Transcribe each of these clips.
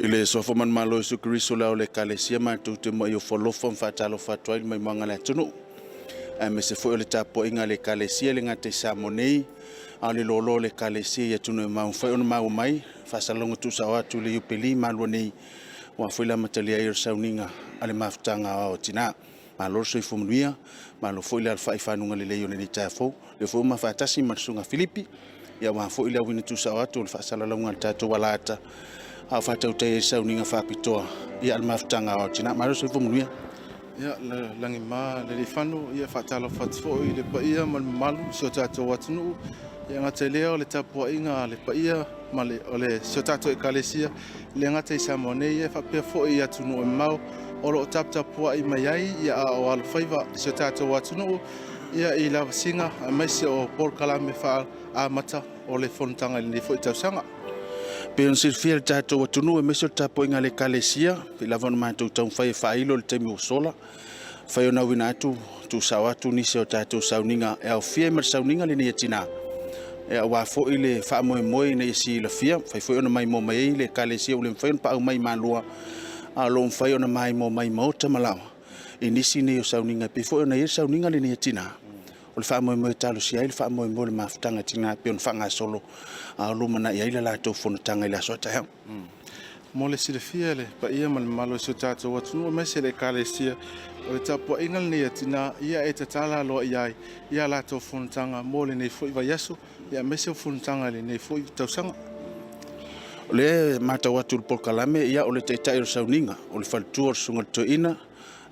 I le suafa manumalo o Iesu Keriso le ao o le Ekalesia, matou te muai ofoalofa ma faatalofa atu ai i le maimoaga a le atunuu, aemaise foi o le tapuaiga a le Ekalesia e le gata i Samoa nei, a o le loaloa o le Ekalesia i atunuu e mamao ua mafai ona maua mai faasalalauga tuusao atu i le Iupeli malua nei, aua foi le amatalia ai o le sauniga a le Mafutaga Aoao a Tina. Malo le soifua manuia, malo foi le alafai i fanuga lelei o lenei taeao fou. O lea foi ua ma faatasi ma le Susuga Filipi, aua foi le auina tuusao atu o le faasalalauga a le tatou alaata, a o faatautai ai le sauniga faapitoa a le Mafutaga Aoao a Tina. Malo le soifua manuia. Ia, lagima Lealiifano, ia faatalofa atu foi i le paia ma le mamalu o si o tatou atunuu. E gata i lea o le tapuaiga a le paia ma le, o le si o tatou ekalesia, e le gata i Samoa nei, e faapea foi i atunuu e mamao o lo o taputapuai mai ai ia a o alofaiva i si o tatou atunuu ia i lavasiga aemaise o polokalame faaamata o le fonotaga i lenei foi tausaga. Pei ona silafia e le tatou atunuu aemaise o le tapuaiga a le Ekalesia, pei lava ona matou taumafai e faailo i le taimi ua sola, fai ona auina atu, tuusao atu nisi o tatou sauniga e aofia ai ma le sauniga lenei a tina, aua foi le faamoemoe ina ia silafia, fai foi ona maimoa mai ai le Ekalesia ua le mafai ona paau mai i Malua, a o lo o mafai ona maimoa mai i maota ma laoa i nisi nei o sauniga, e pei foi ona i ai le sauniga lenei a tina. O le faamoemoe e talosia ai le faamoemoe o le mafutaga a tina e pei ona faagasolo a o lumanai ai le latou fonotaga i le aso a taeao. Mo le silafia e le paia ma le mamalu o si o tatou atunuu aemaise le Ekalesia, o le tapuaiga lenei a tina ia e tatala aloaia ai ia latou fonotaga mo lenei foi vaiaso aemaise o fonotaga i lenei foi tausaga. O lea e matau atu i le polokalame, ia o le taitai o le sauniga, o le faletua o le Susuga i le Toeaina,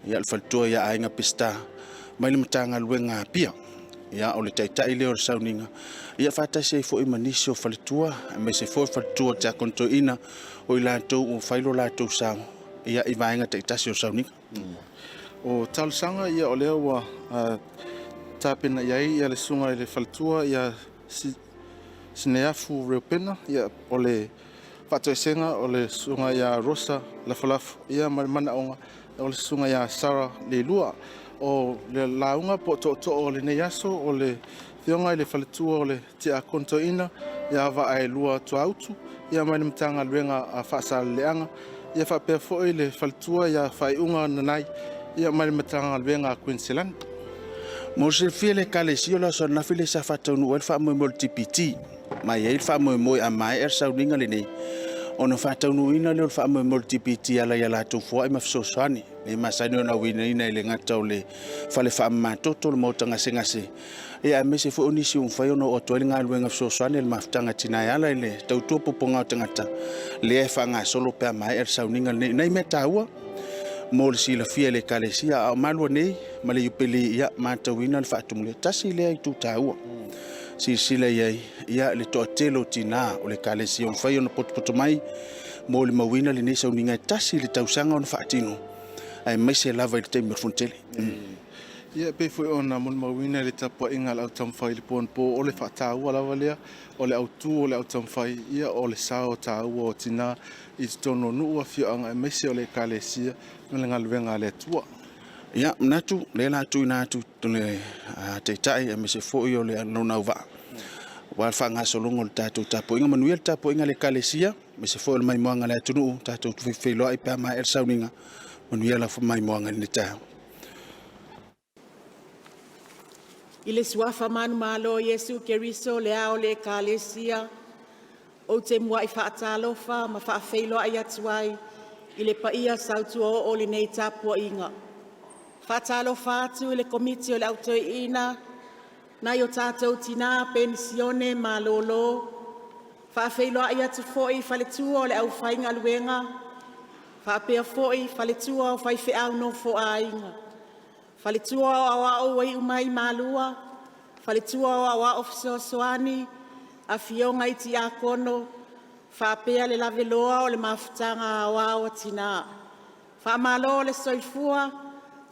ia le faletua ia Aiga Peseta mai le Matagaluega a Apia. Ia o le taitai lea o le sauniga, ia faatasi ai foi ma nisi o faletua, aemaise foi o faletua o Tiakono Toeaina, o i latou ua fai lo latou sao ia i vaega taitasi o le sauniga. O talosaga ia o lea ua tapena i ai ia le susuga i le faletua ia Sineafu Reupena, ia o le faatoesega o le susuga ia Rosa Lafolafola ia ma le manaoga o le susuga ia Sarah Leilua. O le lauga po o tootoo o lenei aso o le afioga i le faletua o le Tiakono Toeaina ia Vaaelua Tuautu ia mai le Matagaluega a Faasaleleaga, ia faapea foi le faletua ia Faaiuga Nanai ia mai le Matagaluega a Kuiniselani. Mo le silafia e le Ekalesia, o le aso ananafi lea sa faataunuu ai le faamoemoe o le TPT, ma e i ai le faamoemoe a maea le sauniga lenei, ona faataunuuina lea o le faamoemoe o le TPT e ala i a latou foai ma fesoasoani. E masani ona auinaina e le gata o le fale faamamatoto, le maota gasegase, ia aemaise foi o nisi ua mafai ona oo atu ai le galuega fesoasoani a le Mafutaga a Tina e ala i le tautua puapuaga o tagata, lea e faagasolo pe a maea le sauniga lenei. Nai mea taua mo le silafia e le Ekalesia, a o Malua nei ma le Iupeli, ia matauina le faatumulia. Tasi lea itu taua. Silasila i ai, ia le toatele o tina o le Ekalesia ua mafai ona potopoto mai molimauina lenei sauniga e tasi le tausaga ona faatino, aemaise lava i le taimi o le Fonotele. Ia, e pei foi ona molimauina i le tapuaiga a le au taumafai i le po anapo, o le faataua lava lea o le autu o le au taumafai, ia o le sao taua o tina i totonu o nuu, afioaga aemaise o le Ekalesia ma le galuega a le Atua. Ia, manatu, lea la tuuina atu i le Taitai aemaise foi o le lona auvaa, aua le faagasologa o le tatou tapuaiga. Manuia le tapuaiga a le Ekalesia, aemaise foi o le maimoaga a le atunuu, tatou feiloai pe a maea le sauniga. Manuia lau maimoaga i lenei taeao. I le suafa manumalo o Iesu Keriso le ao o le Ekalesia, ou te muai faatalofa ma faafeiloai atu ai i le paia sautuaoo o lenei tapuaiga. E faatalofa atu i le Komiti o le Au Toeaina, nai o tatou tina penisione malolo. E faafeiloai atu foi i faletua o le aufaigaluega faapea foi faletua o faifeau nofoaaiga, faletua o aoao ua iu mai i Malua, faletua o aoao fesoasoani, afioga i tiakono faapea le lavaloa o le mafutaga aoao a tina. Faamalo le soifua,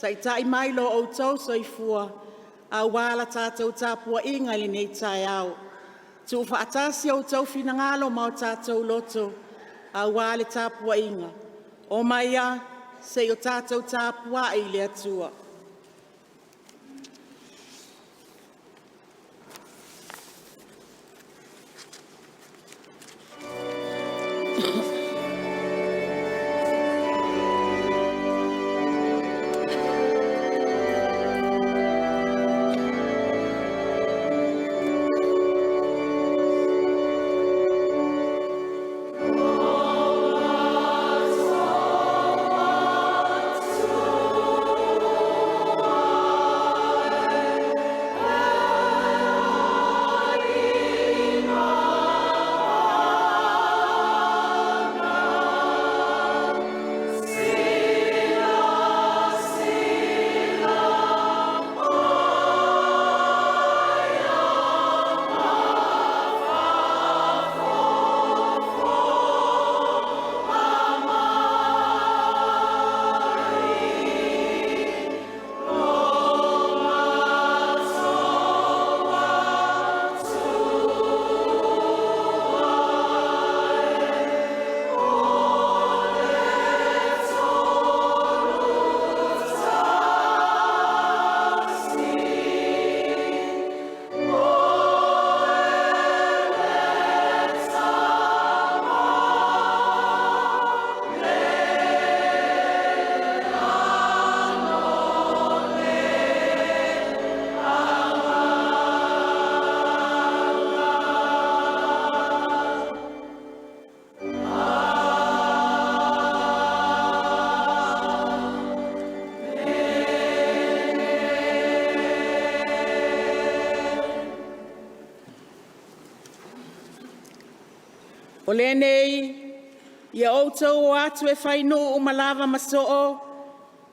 taitai mai lo outou soifua aua la tatou tapuaiga i lenei taeao. Tuufaatasi outou finagalo ma o tatou loto aua le tapuaiga. Omaia se i o tatou tapuai i le Atua. O lenei, ia outou o atu e fai nuu uma lava ma soo,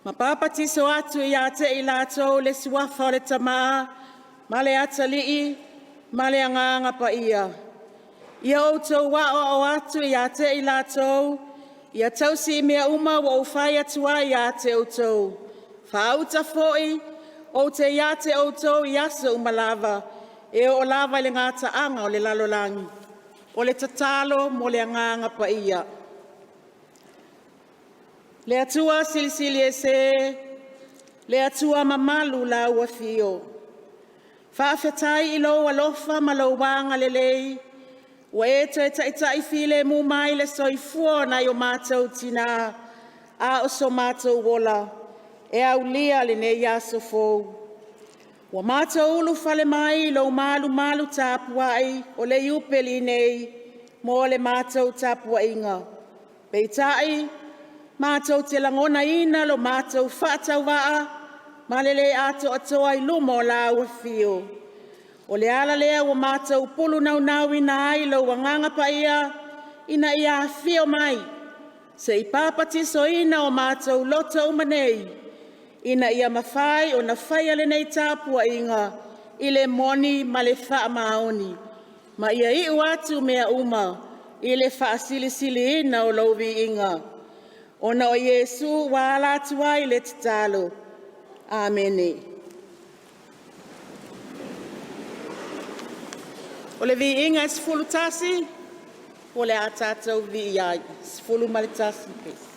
ma papatiso atu ia te i latou i le suafa o le Tama ma le Atalii ma le Agaga Paia. Ia outou aoao atu ia te i latou ia tausi mea uma ua ou fai atu ai ia te outou. Faauta foi ou te ia te outou i aso uma lava, e oo lava i le gataaga o le lalolagi. O le tatalo mo le Agaga Paia. Le Atua Silisili Ese, le Atua mamalu lau afio, faafetai i lou alofa ma lou agalelei ua e toe taitai filemu mai le soifua o nai o matou tina a o so matou ola e aulia lenei aso fou. Ua matou ulufale mai i lou malumalu tapuai o le Iupeli nei mo le matou tapuaiga, peitai matou te lagonaina lo matou faatauvaa ma le le atoatoa i luma o lau afio. O le ala lea ua matou pulunaunauina ai lou Agaga Paia ina ia afio mai se i papatisoina o matou loto uma nei, ina ia mafai ona faia lenei tapuaiga i le moni ma le faamaoni, ma ia iu atu mea uma i le faasilisiliina o lou viiga. Ona o Iesu ua ala atu ai le tatalo. Amene. O le viiga e 11, o le a tatou viia ai. 11.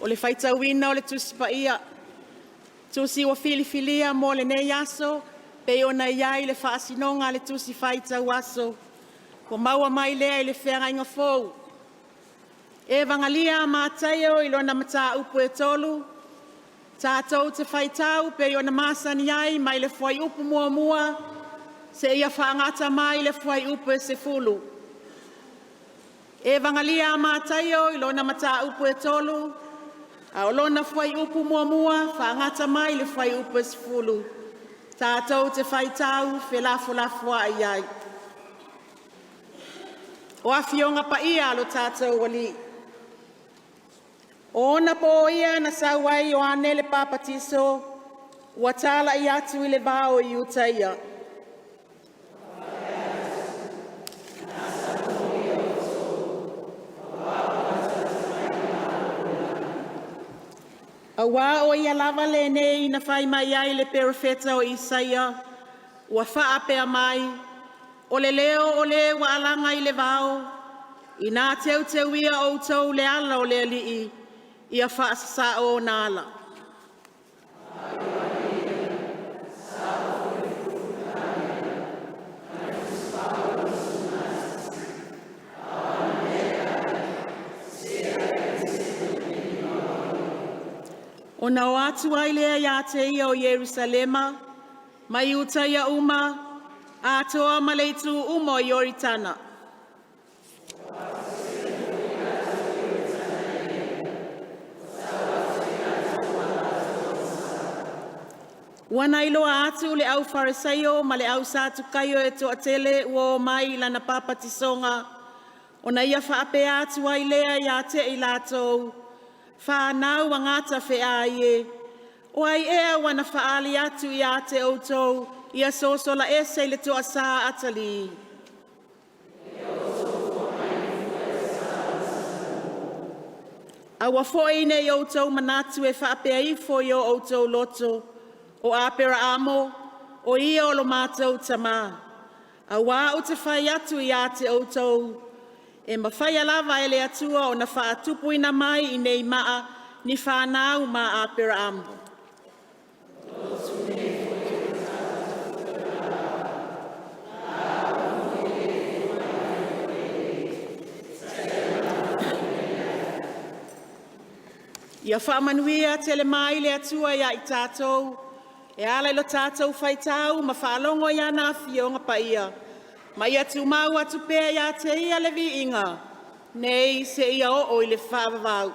O le faitauina o le Tusi Paia, Tusi ua filifilia mo lenei aso pei ona i ai le faasinoga a le Tusi Faitau Aso, ua maua mai lea i le Feagaiga Fou. Evagalia a Mataio i lona mataupu e 3, tatou te faitau pei ona masani ai mai le fuaiupu 1 seia faagata mai le fuaiupu e 10. Evagalia a Mataio i lona mataupu e 3, a o lona fuaiupu 1 faagata mai le fuaiupu e 10, tatou te faitau felafolafoai ai. O Afioga Paia a lo tatou Alii, o ona po ia na sau ai Ioane le Papatiso ua talai atu i le vao i Iutaia. Auā o ia lava lenei na fai mai ai le Perofeta o Isaia ua faapea mai, ‘O le leo o le ua alaga i le vao, ina teuteuia outou le ala o le Alii, ia faasasao ona ala.’ Ona o atu ai lea ia te ia o Ierusalema ma Iutaia uma, atoa ma le itu uma o Ioritana. Ua na iloa atu le au Farisio ma le au Satukaio e toatele ua omai i lana papatisoga, ona ia faapea atu ai lea ia te i latou, “Fanau a gatafeai e, o ai ea ua na faali atu ia te outou ia sosola ese i le toasa atalii? Aua foi ne i outou manatu e faapea ifo i o outou loto, ‘O Aperaamo, o ia o lo matou tama.’ Auā ou te fai atu ia te outou, e mafaia lava e le Atua ona faatupuina mai i nei maa ni fanau ma Aperaamo. Ia faamanuia tele mai le Atua ia i tatou e ala i lo tatou faitau ma faalogo i ana Afioga Paia, ma ia tumau atu pea ia te Ia le viiga nei seia oo i le faavavau.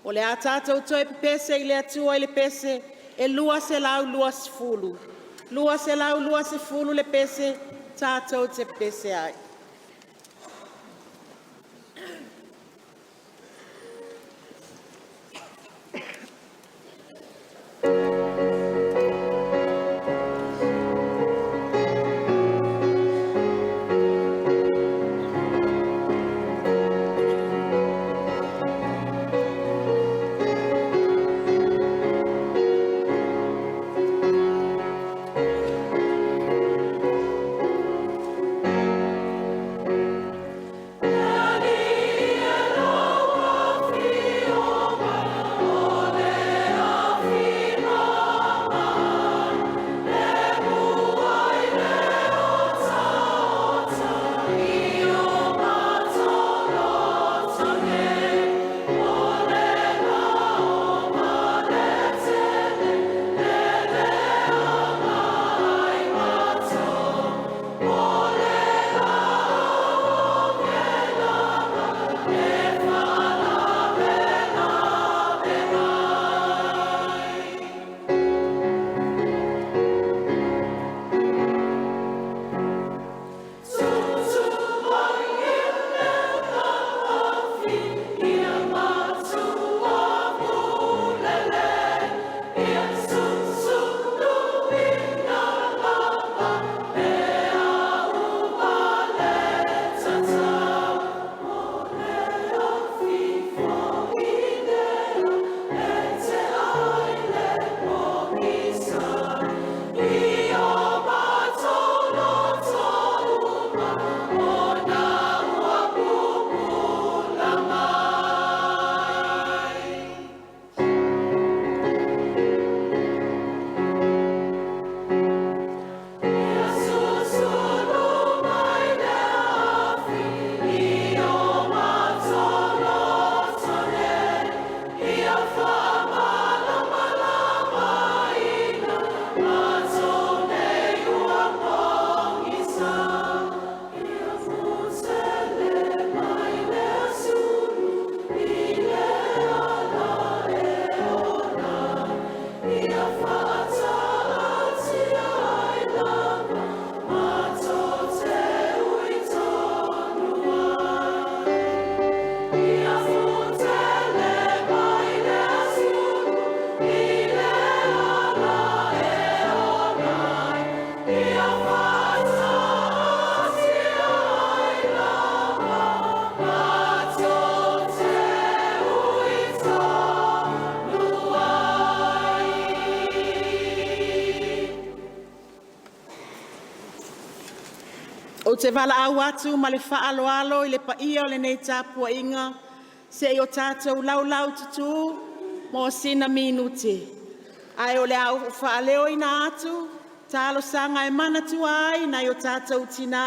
O le a tatou toe pepese i le Atua i le pese e 220, 220 le pese tatou te pepese ai. Ou te valaau atu ma le faaaloalo i le paia o lenei tapuaiga se i o tatou laulaututu mo sina minute, ae o le a ou faaleoina atu talosaga e manatua ai nai o tatou tinā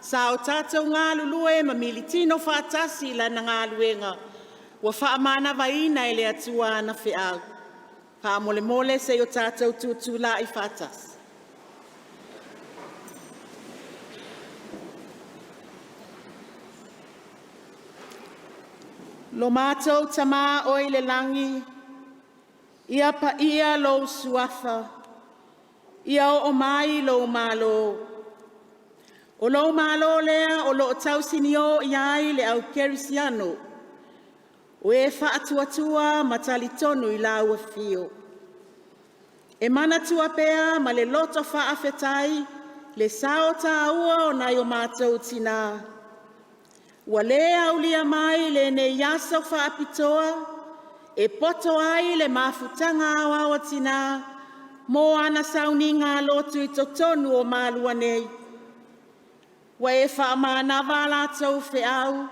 sa o tatou galulue ma militino faatasi i lana galuega ua faamanavaina e le Atua ana feau. Faamolemole se i o tatou tutulai faatasi. Lo matou Tama oi le lagi, ia paia lou Suafa, ia oo mai lou Malo. O lou Malo lea o loo tausinio i ai le au kerisiano, o e faatuatua ma talitonu i lau Afio. E manatua pea ma le loto faafetai le sao taua o nai o matou tinā ua le aulia mai lenei aso faapitoa e poto ai le mafutaga aoao a tinā mo ana sauniga lotu i totonu o Malua nei. Ua e faamanava a latou feau,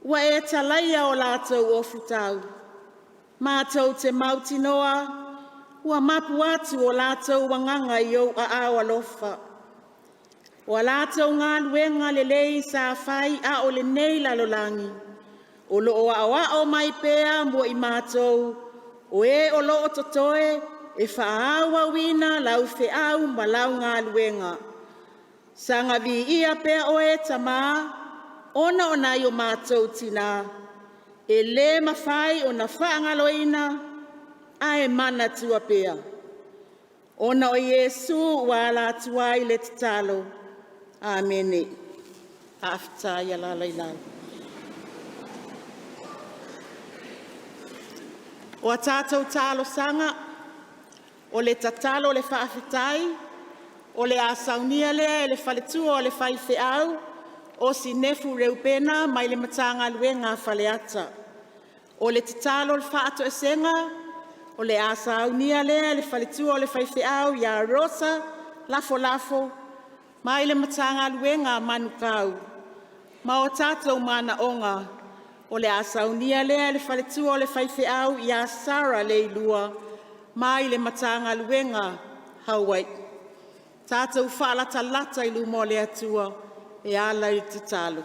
ua e talaia o latou ofutau. Matou te mautinoa ua mapu atu o latou agaga i ou aao alofa. O a latou galuega lelei sa fai a o lenei lalolagi, o lo o aoao mai pea mo i matou o e o lo o totoe e faaauauina lau feau ma lau galuega. Saga viia pea Oe Tama ona o nai o matou tinā, e le mafai ona faagaloina ae manatua pea. Ona o Iesu ua ala atu ai le tatalo. Amene. Faafetai. Alaala i lalo. O a tatou talosaga, o le tatalo o le faafetai o le a saunia lea e le faletua o le faifeau o Sinefu Reupena mai le Matagaluega a Faleata. O le tatalo o le faatoesega o le a saunia lea e le faletua o le faifeau ia Rosa Lafolafo mai le Matagaluega a Manukau. Ma o tatou manaoga o le a saunia lea e le faletua o le faifeau ia Sarah Leilua mai le Matagaluega a Hawaii. Tatou faalatalata i luma o le Atua e ala i le tatalo.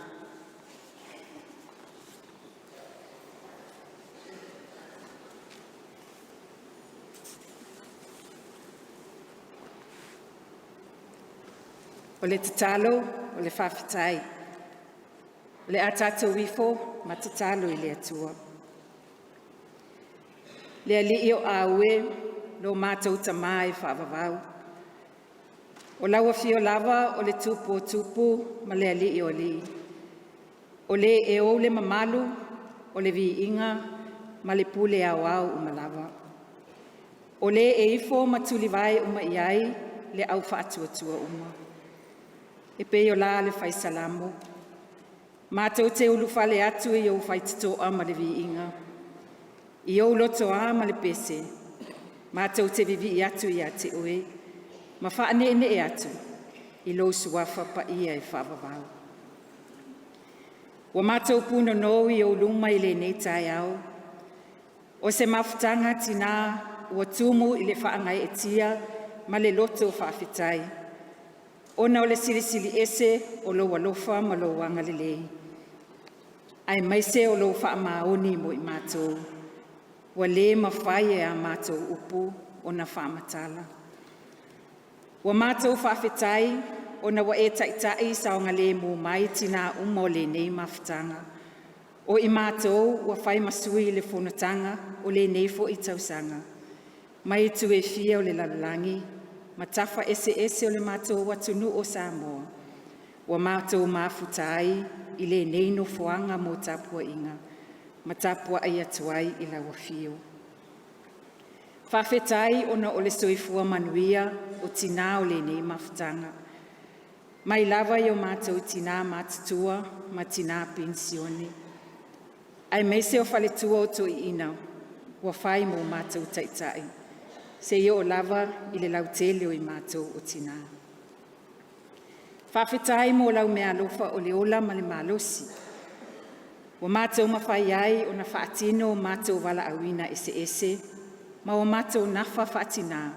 O le tatalo o le faafetai. O le a tatou ifo ma tatalo i le Atua. Le Alii o Aue, lo matou Tama e faavavau, o lau afio lava o le Tupu o Tupu ma le Alii o Alii, o le e ou le mamalu, o le viiga ma le pule aoao uma lava. O le e ifo ma tulivae uma i ai le au faatuatua uma. E pei o la le Fai Salamo, matou te ulufale atu i ou faitotoa ma le viiga, i ou lotoa ma le pese, matou te vivii atu ia te oe ma faaneenee atu i lou suafa paia e faavavau. Ua matou punonou i ou luma i lenei taeao, o se mafutaga tina ua tumu i le faagaeetia ma le loto faafetai, ona o le Silisili Ese o lou alofa ma lou agalelei, aemaise o lou faamaoni mo i matou, ua le mafai e a matou upu ona faamatala. Ua matou faafetai ona ua e taitai saogalemu mai tina uma o lenei mafutaga, o i matou ua fai ma sui i le fonotaga o lenei foi tausaga, mai itu e fia o le lalolagi ma tafa eseese o le matou atunuu o Samoa, ua matou mafuta ai i lenei nofoaga mo tapuaiga ma tapuai atu ai i lau afio. Faafetai ona o le soifua manuia o tina o lenei mafutaga, mai lava i o matou tina matutua ma tina penisione, aemaise o faletua o toeaiina ua fai mo matou taitai, seia oo lava i le lautele o i matou o tina. Faafetai mo lau meaalofa o le ola ma le malosi, ua matou mafai ai ona faatino o matou valaauina eseese ma o matou nafa faatina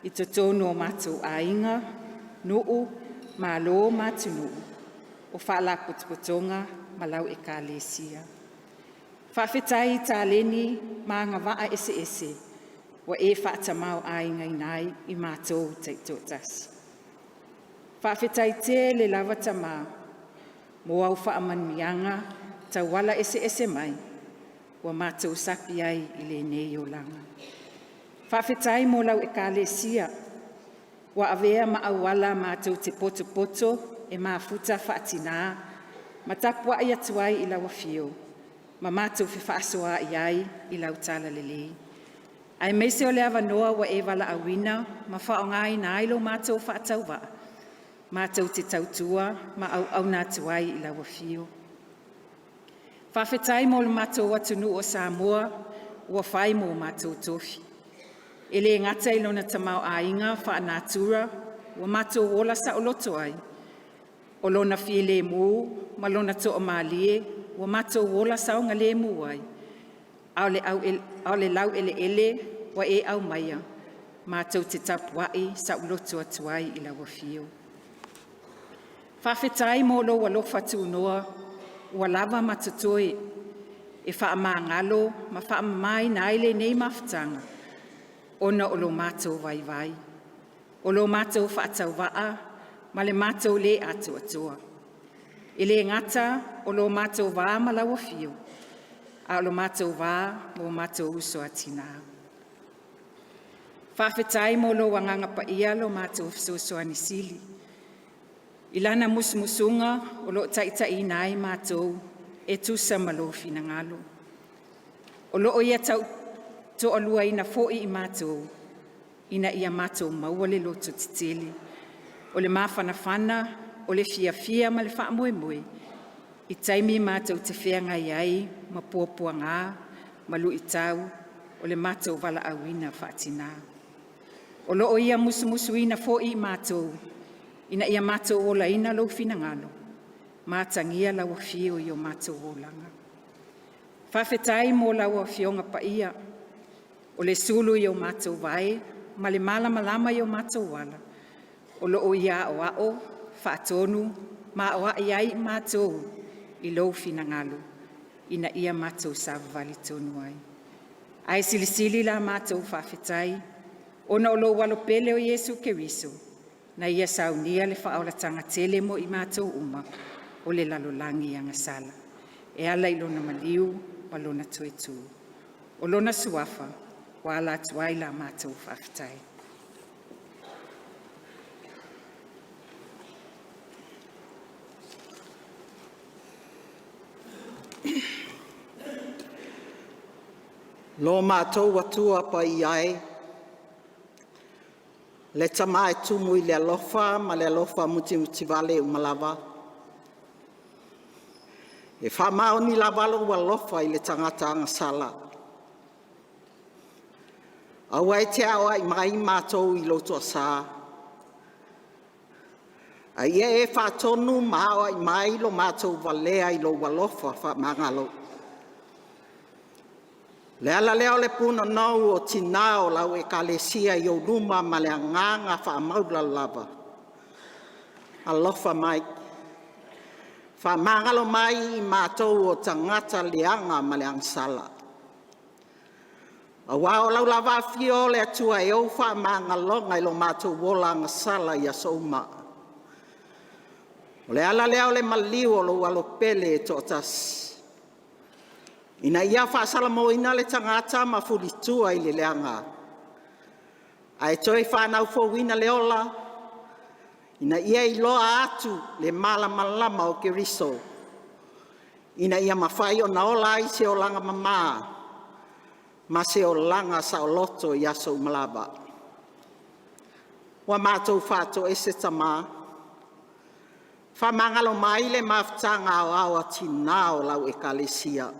i totonu o matou aiga, nuu, malo ma atunuu, o faalapotopotoga ma lau Ekalesia. Faafetai i taleni ma agavaa eseese ua e faatamaoaigaina ai i matou taitoatasi. Faafetai tele lava Tamā mo au faamanuiaga tauala eseese mai ua matou sapi ai i lenei olaga. Faafetai mo lau Ekalesia ua avea ma auala matou te potopoto e mafuta faatina ma tapuai atu ai i lau afio ma matou fefaasoaai ai i lau talalelei. Aemaise o le avanoa ua e valaauina ma faaaogaina ai lo matou faatauvaa matou te tautua ma auauna atu ai i lau afio. Faafetai mo le matou atunuu o Samoa ua fai mo matou tofi. E le gata i lona tamaoaiga faanatura ua matou ola saoloto ai, o lona filemu ma lona toamalie ua matou ola saogalemu ai, a o le laueleele ua e aumaia matou te tapuai saoloto atu ai i lau afio. Faafetai mo lou alofa tunoa ua lava ma totoe e faamagalo ma faamamaina ai lenei mafutaga ona o lo matou vaivai, o lo matou faatauvaa ma le matou le atoatoa. E le gata o lo matou va ma lau Afio, a o lo matou va ma o matou uso a tina. Faafetai mo lou Agaga Paia lo matou fesoasoani sili, i lana musumusuga o lo o taitaiina ai matou e tusa ma lou finagalo. O lo o ia tautoaluaina foi i matou ina ia matou maua le lototetele, o le mafanafana, o le fiafia ma le faamoemoe i taimi matou te feagai ai ma puapuaga ma luitau o le matou valaauina faatina. O lo o ia musumusuina foi i matou ina ia matou olaina lou finagalo ma atagia lau afio i o matou olaga. Faafetai mo lau Afioga Paia, o le sulu i o matou vae ma le malamalama i o matou ala, o lo o ia aoao, faatonu ma aoai ai i matou i lou finagalo ina ia matou savavali tonu ai. Ae silisili la matou faafetai ona o lou alo pele o Iesu Keriso na ia saunia le faaolataga tele mo i matou uma o le lalolagi agasala e ala i lona maliu ma lona toe tu. O lona suafa ua ala atu ai la matou faafetai. Lo matou Atua Paia e, le Tama e tumu i le alofa ma le alofa mutimutivale uma lava, e faamaoni lava lou alofa i le tagata agasala. Aua e te aoai mai matou i lou toasa, a ia e faatonu ma aoai mai lo matou valea i lou alofa faamagalo. O le ala lea o le punonou o tina o lau Ekalesia i ou luma ma le agaga faamaualalo lava, alofa mai, faamagalo mai i matou o tagata leaga ma le agasala. Aua o lau lava Afio o le Atua e ou faamagaloga i lo matou ola agasala i aso uma. O le ala lea o le maliu o lou Alo pele e toatasi, ina ia faasalamoina le tagata ma fulitua i le leaga, ae toe fanau fouina le ola, ina ia iloa atu le malamalama o Keriso, ina ia mafai ona ola ai se olaga mama ma se olaga saoloto i aso uma lava. Ua matou faatoese Tama, faamagalo mai le Mafutaga Aoao a Tina o lau Ekalesia,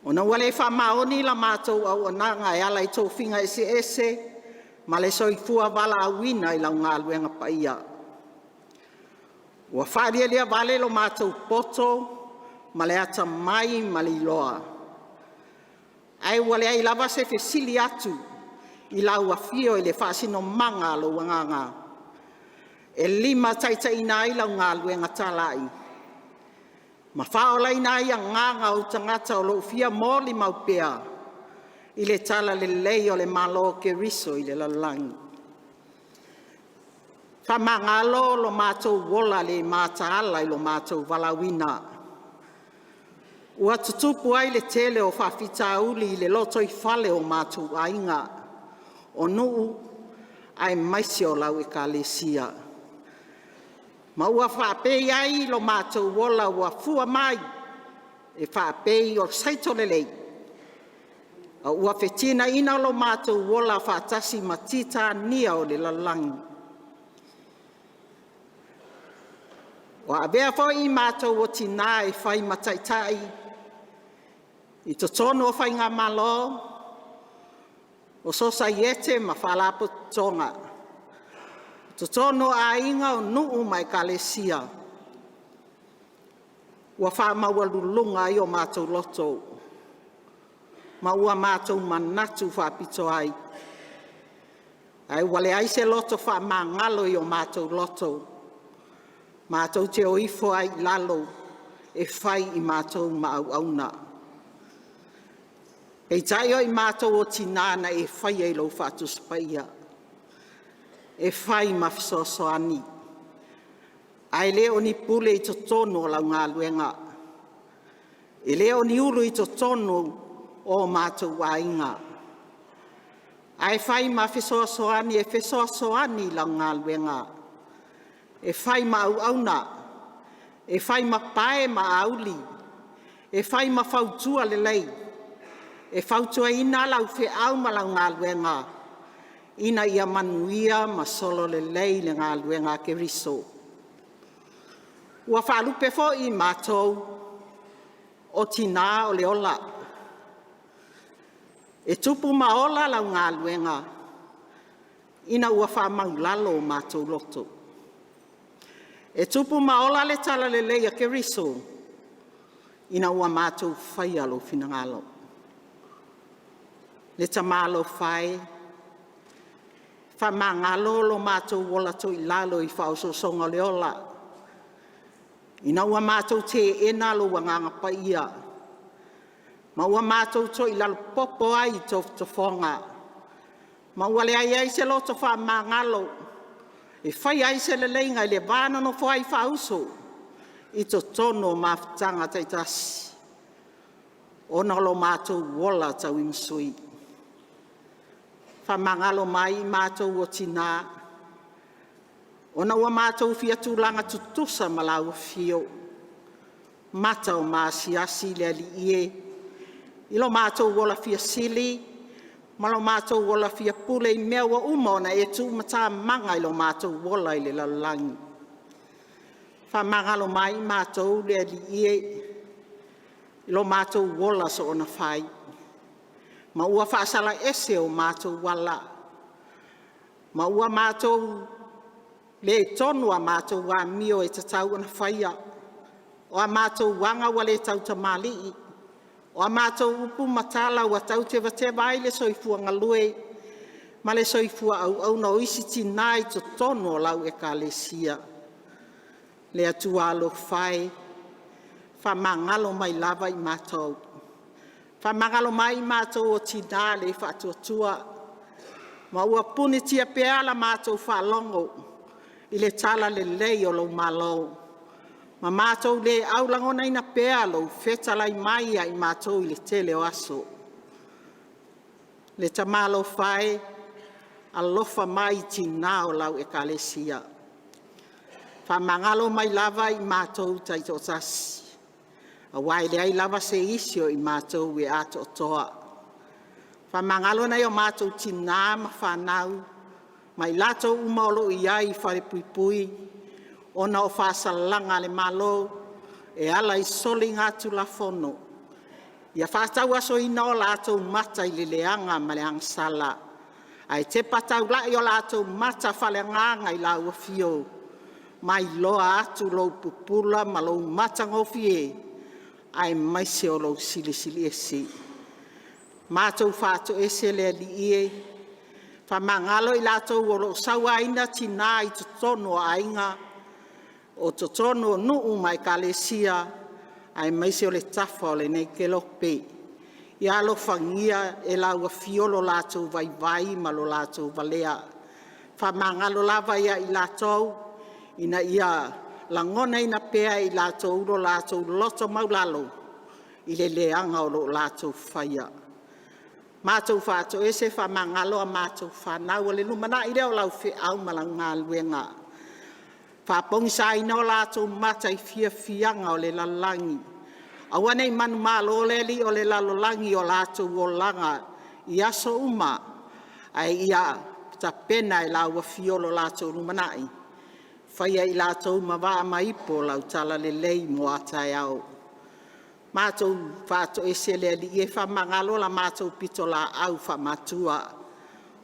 ona ua le faamaoni la matou auaunaga e ala i tofiga eseese ma le soifua valaauina i lau galuega paia. Ua faalialia vale lo matou poto ma le atamai ma le iloa, ae ua leai lava se fesili atu i lau Afio i le faasinomaga a lou Agaga e limataitaiina ai lau galuega talai ma faaolaina ai agaga o ou tagata o lo o fia molimau pea i le Talalelei o le Malo o Keriso i le lalolagi. Faamagalo lo matou ola le mataala i lo matou valaauina. Ua tutupu ai le tele o faafitauli i le lotoifale o matou aiga, o nuu aemaise o lau Ekalesia. Ma ua faapei ai lo matou ola ua fua mai e faapei o saito lelei, a ua fetinaina lo matou ola faatasi ma titania o le lalolagi. Ua avea foi i matou o tina e fai ma taitai i totonu o faigamalo, o Sosaiete ma Faalapotopotoga, totonu o aiga, o nuu ma Ekalesia, ua faamaualuluga ai o matou loto ma ua matou manatu faapito ai, ae ua leai se loto faamagalo i o matou loto, matou te o ifo ai i lalo e fai i matou ma auauna. Peitai o i matou o tina na e faia i lou faatusi paia, e fai ma fesoasoani, ae le o ni pule i totonu o lau galuega. E le o ni ulu i totonu o matou aiga, ae fai ma fesoasoani e fesoasoani i lau galuega. E fai ma auauna, e fai ma pae ma auli, e fai ma fautua lelei, e fautuaina lau feau ma lau galuega, ina ia manuia ma sololelei le galuega a Keriso. Ua faalupe foi i matou, o tina o le ola. E tupu ma ola lau galuega ina ua faamaulalo o matou loto. E tupu ma ola le Talalelei a Keriso ina ua matou faia lou finagalo. Le Tama alofa e, faamagalo lo matou ola toilalo i faaosoosoga o le ola, ina ua matou teena lou Agaga Paia, ma ua matou toilalo popo ai i tofotofoga, ma ua leai ai se loto faamagalo e faia ai se leleiga i le va nonofo ai faauso i totonu o mafutaga taitasi, ona o lo matou ola tauimasui. Faamagalo mai i matou o tina, ona ua matou fia tulaga tutusa ma lau Afio, Mata o maasiasi le Alii e, i lo matou ola fia sili ma lo matou ola fia pule i mea ua uma ona e tuumatamaga i lo matou ola i le lalolagi. Faamagalo mai i matou le Alii e, i lo matou ola soonafai, ma ua faasala ese o matou ala, ma ua matou le tonu a matou amio e tatau ona faia. O a matou aga ua le tautamalii, o a matou upu ma tala ua tautevateva ai le soifua galue ma le soifua auauna o isi tina i totonu o lau Ekalesia. Le Atua alofa e, faamagalo mai lava i matou. Faamagalo mai i matou o tina le faatuatua, ma ua punitia pea la matou faalogo i le talalelei o lou Malo, ma matou le aulagonaina pea lou fetalai mai ia i matou i le tele o aso. Le Tama alofa e, alofa mai i tina o lau Ekalesia. Faamagalo mai lava i matou taitoatasi, aua e leai lava se isi o i matou e atoatoa. Faamagalo nai o matou tina ma fanau, ma i latou uma o lo o i ai i falepuipui ona o faasalaga a le Malo e ala i soligatulafono. Ia faatauasoina o latou mata i le leaga ma le agasala, ae tepa taulai o latou mata faaleagaga i lau Afio. Mailoa atu lou pupula ma lou matagofie, aemaise o lou Silisili Ese. Matou faatoese le Alii e, faamagalo i latou o lo o sauaina tina i totonu o aiga, o totonu o nuu ma Ekalesia, aemaise o le tafa o lenei kelope. Ia alofagia e lau Afio lo latou vaivai ma lo latou valea. Faamagalo lava ia i latou, ina ia lagonaina pea e i latou lo latou loto maualalo i le leaga o lo o latou faia. Matou faatoese, faamagalo a matou fanau, o le lumanai lea o lau feau ma lau galuega. Faapogisaina o latou mata i fiafiaga o le lalolagi, aua ne i manumalo le alii o le lalolagi i o latou olaga i aso uma, ae ia tapena e lau Afio lo latou lumanai. Faia i latou ma vaa ma ipo o lau talalelei mo a taeao. Matou faatoese le Alii e, faamagalo la matou pitolaau faamatua.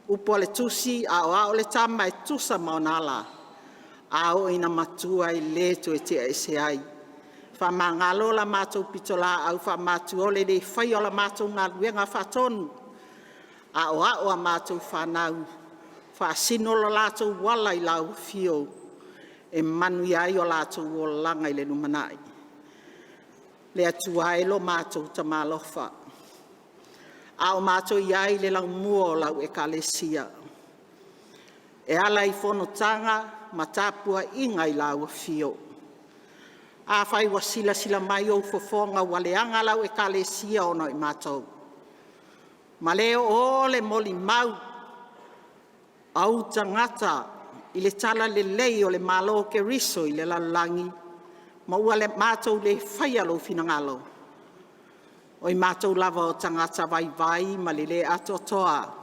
Upu a le Tusi, “A aoao le tama e tusa ma ona ala, a oo ina matua e le toe tea ese ai.” Faamagalo la matou pitolaau faamatua, o le le faia o la matou galuega faatonu. Aoao a matou fanau, faasino lo latou ala i lau afio e manuia ai o latou olaga i le lumanai. Le Atua e lo matou Tama alofa, a o matou i ai i le laumua o lau Ekalesia e ala i fonotaga ma tapuaiga i lau Afio, afai ua silasila mai ou fofoga ua leaga lau Ekalesia ona o i matou, ma le oooo le molimau a ou tagata i le talalelei o le Malo o Keriso i le lalolagi, ma ua matou le faia lou finagalo, o i matou lava o tagata vaivai ma le le atoatoa,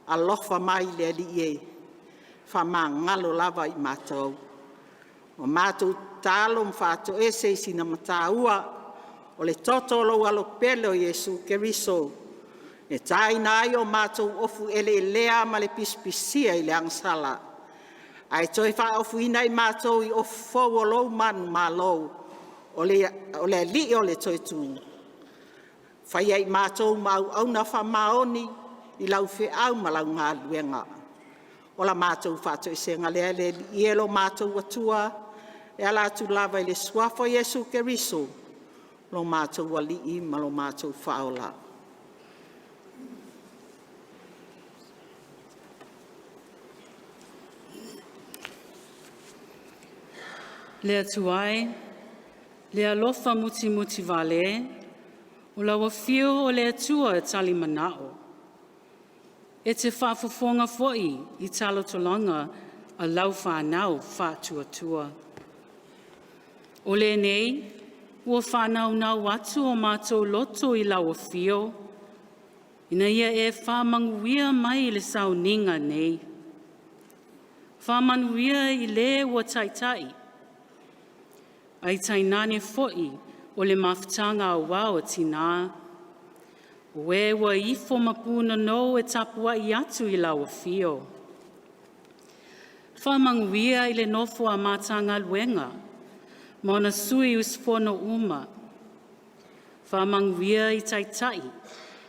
alofa mai le Alii e, faamagalo lava i matou. Ua matou tatalo ma faatoese i sina mataua o le toto o lou Alo pele o Iesu Keriso, e taina ai o matou ofu eleelea ma le pisapisia i le agasala, ae toe faaofuina i matou i ofu fou o lou manumalo, o le Alii o le Toetu. Faia i matou ma auauna faamaoni i lau feau ma lau galuega. O la matou faatoesega lea le Alii e lo matou Atua, e ala atu lava i le Suafa o Iesu Keriso, lo matou Alii ma lo matou Faaola. Le Atua e, le alofa mutimutivale, o lau afio o le Atua e talimanao. E te faafofoga foi i talotaloga a lau whanau whaatuatua. O lenei, ua whānaunau atu o mātou loto i lau afio, ina ia e whamanguia mai le sauniga nei. Whamanuia i le ua taitai, ai tainane foi o le mafutaga auau a tina. O e ua ifo ma punonou e tapuai atu i lau afio. Whamanguia i le nofo a mātāgaluega, ma ona sui usufono uma. Whamanguia i taitai,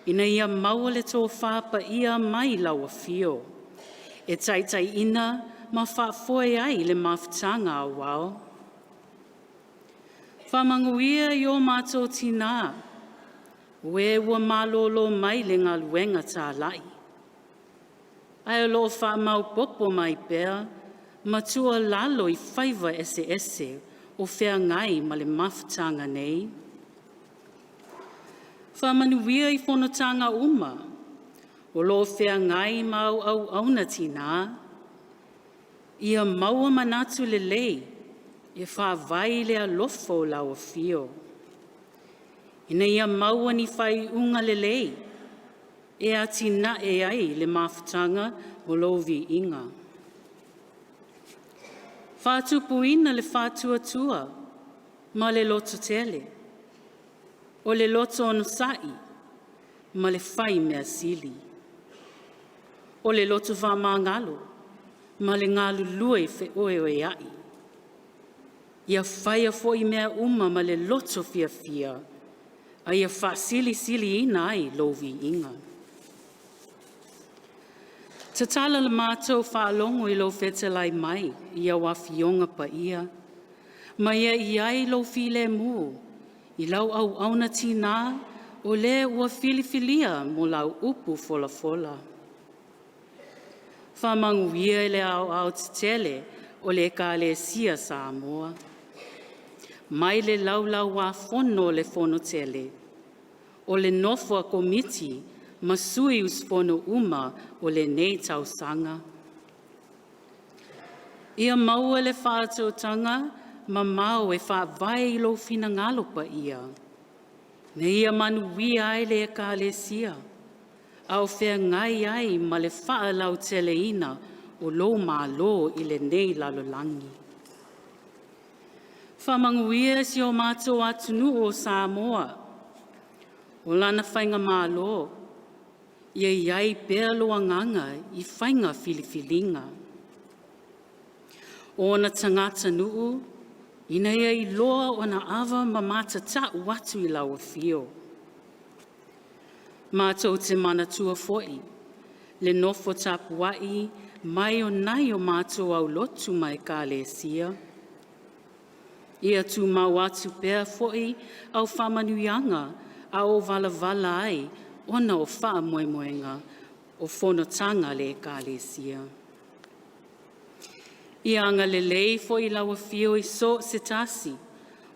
ina ia maua le tōfā paia mai lau afio. E taitaiina ma faafoe ai le mafutaga auau. Whamanguia i o mātou tina, o e ua malolo mai le galuega tālai. Ae o lo o faamaopopo mai pea, ma tuualalo i faiva eseese o feagai ma le mafutaga nei. Faamanuia i fonotaga uma, o lo o feagai ma au auauna tina, ia maua manatu lelei e faavae i le alofa o lau afio. Ina ia maua ni faaiuga lelei e atinae ai le mafutaga o lou viiga. Faatupuina le faatuatua ma le lototele, o le loto onosai ma le fai mea sili, o le loto faamagalo ma le galulue feoeoea'i. Ia faia foi mea uma ma le loto fiafia, a ia faasilisiliina ai lou viiga. Tatala le matou faalogo i lou fetalai mai i au afioga paia, ma ia i ai lou filemu i lau auauna tiga o le ua filifilia mo lau upu folafola. Faamanuia i le aoaotetele o le Ekalesia Samoa, mai le Laulau-a-Fono o le Fonotele, o le nofo a komiti ma sui usufono uma o lenei tausaga. Ia maua le faautautaga mamao e faavae i lou finagalo paia, ina ia manuia ai le Ekalesia, a o feagai ai ma le faalauteleina o lou Malo i lenei lalolagi. Faamanuia si o matou atunuu o Samoa, o lana faigamalo, ia i ai pea lou agaga i faiga filifiliga. O ona tagatanuu, ina ia iloa ona ava ma matatau atu i lau afio. Matou te manatua foi le nofo tapuai mai o nai o matou aulotu ma ekalesia, ia tumau atu pea foi au faamanuiaga a o valavala ai ona o faamoemoega o fonotaga a le Ekalesia. Ia agalelei foi lau Afio i so o se tasi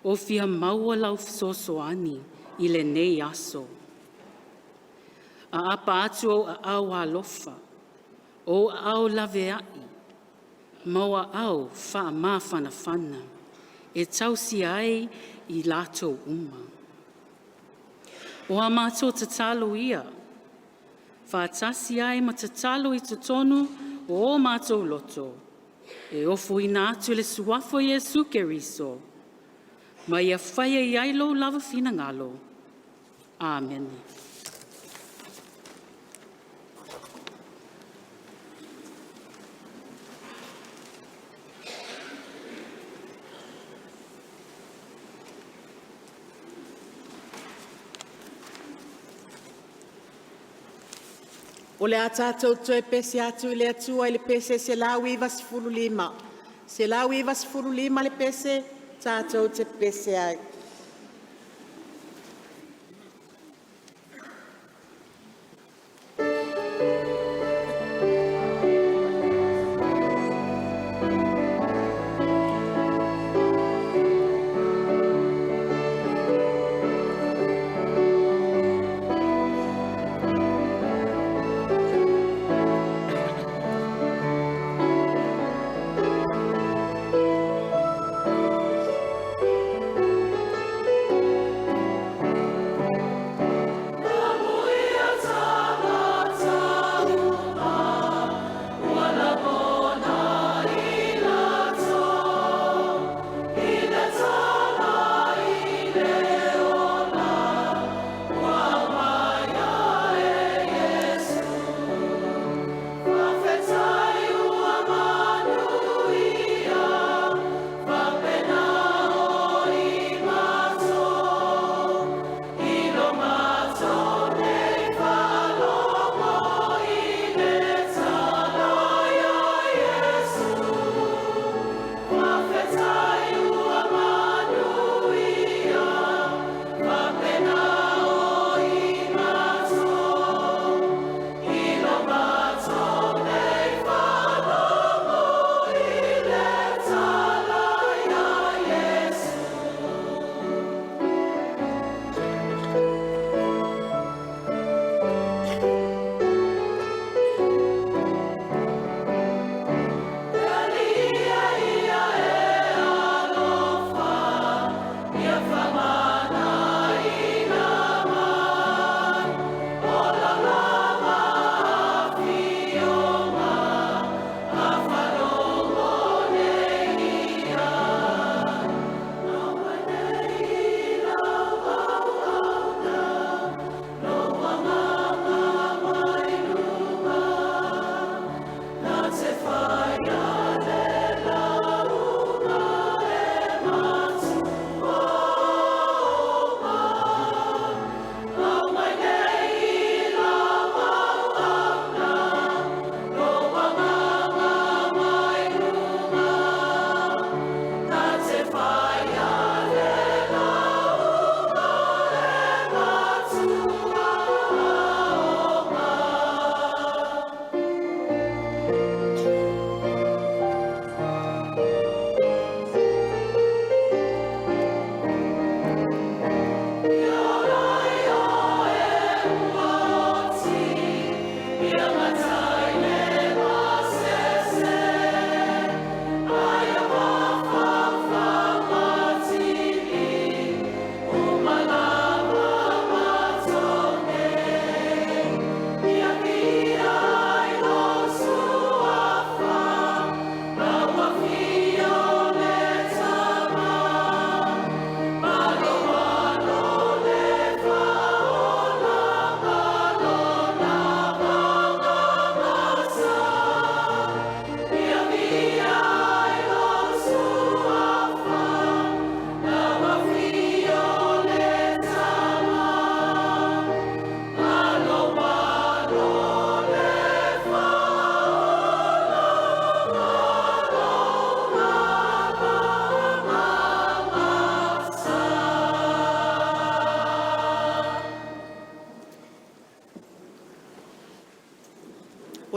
o fia maua lau fesoasoani i lenei aso. Aapa atu ou aao alofa, o ou aao laveai ma ou aao faamafanafana e tausia ai i latou uma. O a matou tatalo ia, faatasi ai ma tatalo i totonu o o matou loto, e ofoina atu i le suafa o Iesu Keriso, ma ia faia i ai lou lava finagalo. Amene. O le a tatou toe pese atu i le Atua i le pese 195. 195 le pese, tatou te pese ai.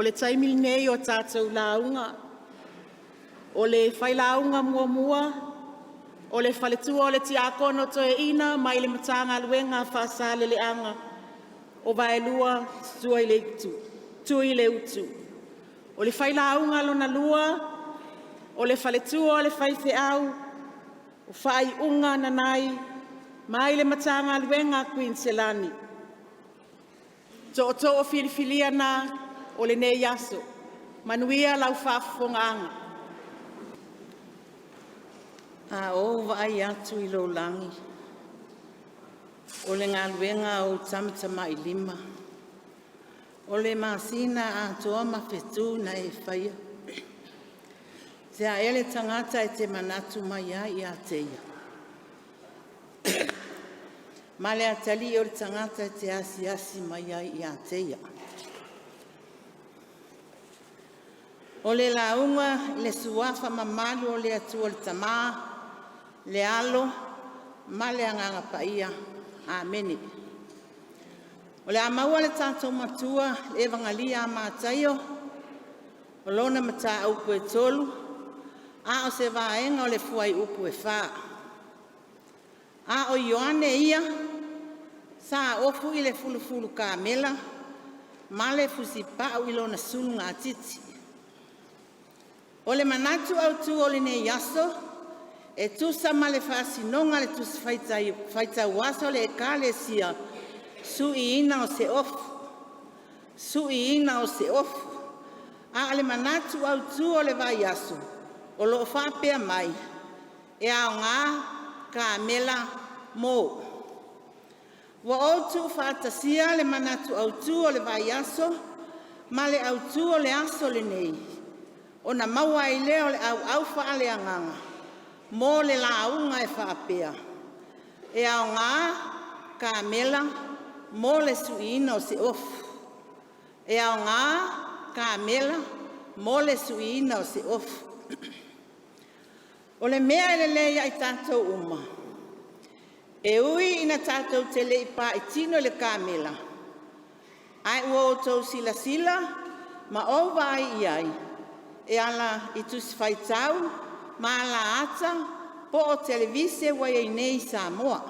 O le taimi lenei o tatou lauga. O le failauga muamua, o le faletua o le Tiakono Toeaina mai le Matagaluega a Faasaleleaga o Vaelua Tuileatu. O le failauga lona lua, o le faletua o le faifeau o Faaiuga Nanai mai le Matagaluega a Kuiniselani. Tootoo filifilia na o lenei aso. Manuia lau faafofogaaga. A ou vaai atu i lou lagi, o le galuega a ou tamatamailima, o le masina atoa ma fetu na e faia, o le a ea le tagata e te manatu mai ai ia te ia, ma le atalii o le tagata e te asiasi mai ai ia te ia? O le lauga i le Suafa mamalu o le Atua le Tama, le Alo ma le Agaga Paia. Amene. O le a maua le tatou Matua i le Evagalia a Mataio, o lona mataupu e 3, a o se vaega o le fuaiupu e 4. A o Ioane ia sa ofu i le fulufulu kamela ma le fusipau i lona sulugatiti. O le manatu autu o lenei aso e tusa ma le faasinoga a le Tusi Faitau Aso a le Ekalesia, Suiina o se Ofu, Suiina o se Ofu. A o le manatu autu o le vaiaso o lo o faapea mai, e aoga kamela mo. Ua ou tuufaatasia le manatu autu o le vaiaso ma le autu o le aso lenei, ona maua ai lea o le auau faaleagaga mo le lauga e faapea, e aoga kamela mo le suiina o se ofu. E aoga kamela mo le suiina o se ofu. O le mea e lelei ia i tatou uma, e ui ina tatou te le i paitino i le kamela, ae ua outou silasila ma ou vaai i ai e ala i Tusi Faitau ma alaata po o televise ua i ai nei i Samoa.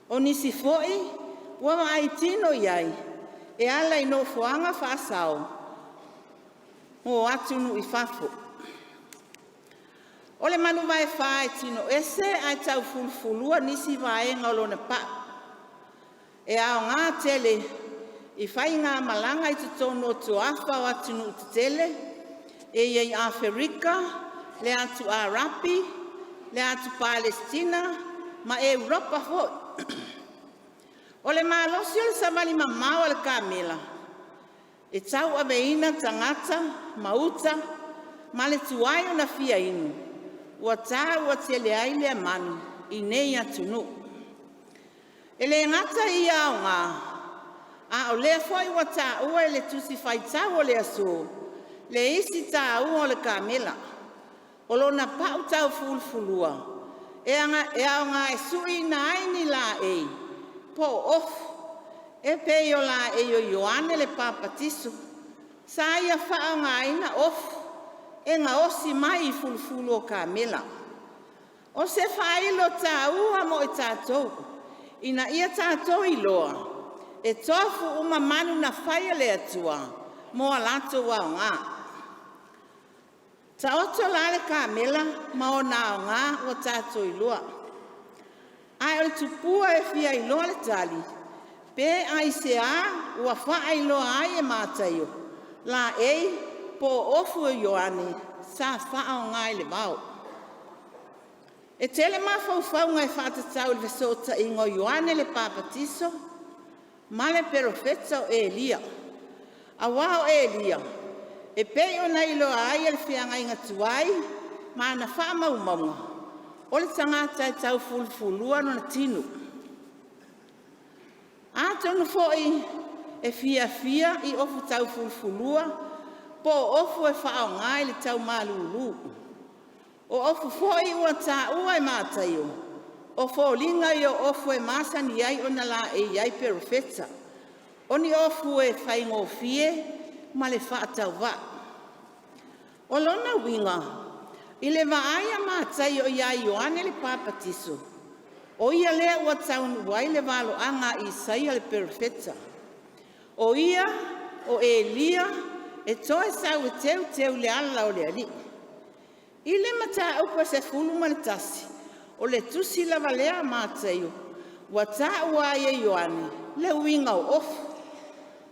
O nisi foi ua vaai tino i ai e ala i nofoaga faasao mo atunuu i fafo. O le manuvaefa e tinoese ae taufulufulua nisi vaega o lona pau. E aoga tele i faigamalaga i totonu o tuafa o atunuu tetele e i ai Aferika, le atu Arapi, le atu Palesitina ma Europa foi. O le malosi o le savali mamao a le kamela, e tauaveina tagata ma uta ma le tuai ona fia inu, ua taua tele ai lea manu i nei atunuu. E le gata i ia aoga, a o lea foi ua taua i le Tusi Faitau o le aso le isi taua o le kamela, o lona pau taufulufulua e aoga e suiina ai ni laei po o ofu, e pei o laei o Ioane le Papatiso, sa ia faaaogaina ofu e gaosi mai i fulufulu o kamela. O se faailo taua mo i tatou, ina ia tatou iloa e tofu uma manu na fai e le Atua mo a latou aoga. Taoto la le kamela ma ona aoga ua tatou iloa, ae o le tupua e fia iloa le tali, pe aisea ua faailoa ai e Mataio laei po o ofu o Ioane sa faaaoga i le vao. E tele mafaufauga e faatatau i le fesootaiga o Ioane le Papatiso ma le perofeta o Elia, aua o Elia e pei ona iloa ai e le feagaiga tuai ma ana faamaumauga, o le tagata e taufulufulua lona tino. Atonu foi e fiafia i ofu taufulufulua po o ofu e faaaoga i le tau malulu. O ofu foi ua taua e Mataio, o foliga ia o ofu e masani ai ona laei ai perofeta. O ni ofu e faigofie ma le faatauvaa. O lona uiga, i le vaai a Mataio ia Ioane le Papatiso, o ia lea ua taunuu ai le valoaga a Isaia le Perofeta. O ia o Elia e toe sau e teuteu le ala o le Alii. I le mataupu e 11, o le tusi lava lea a Mataio, ua taua ai e Ioane le uiga o ofu.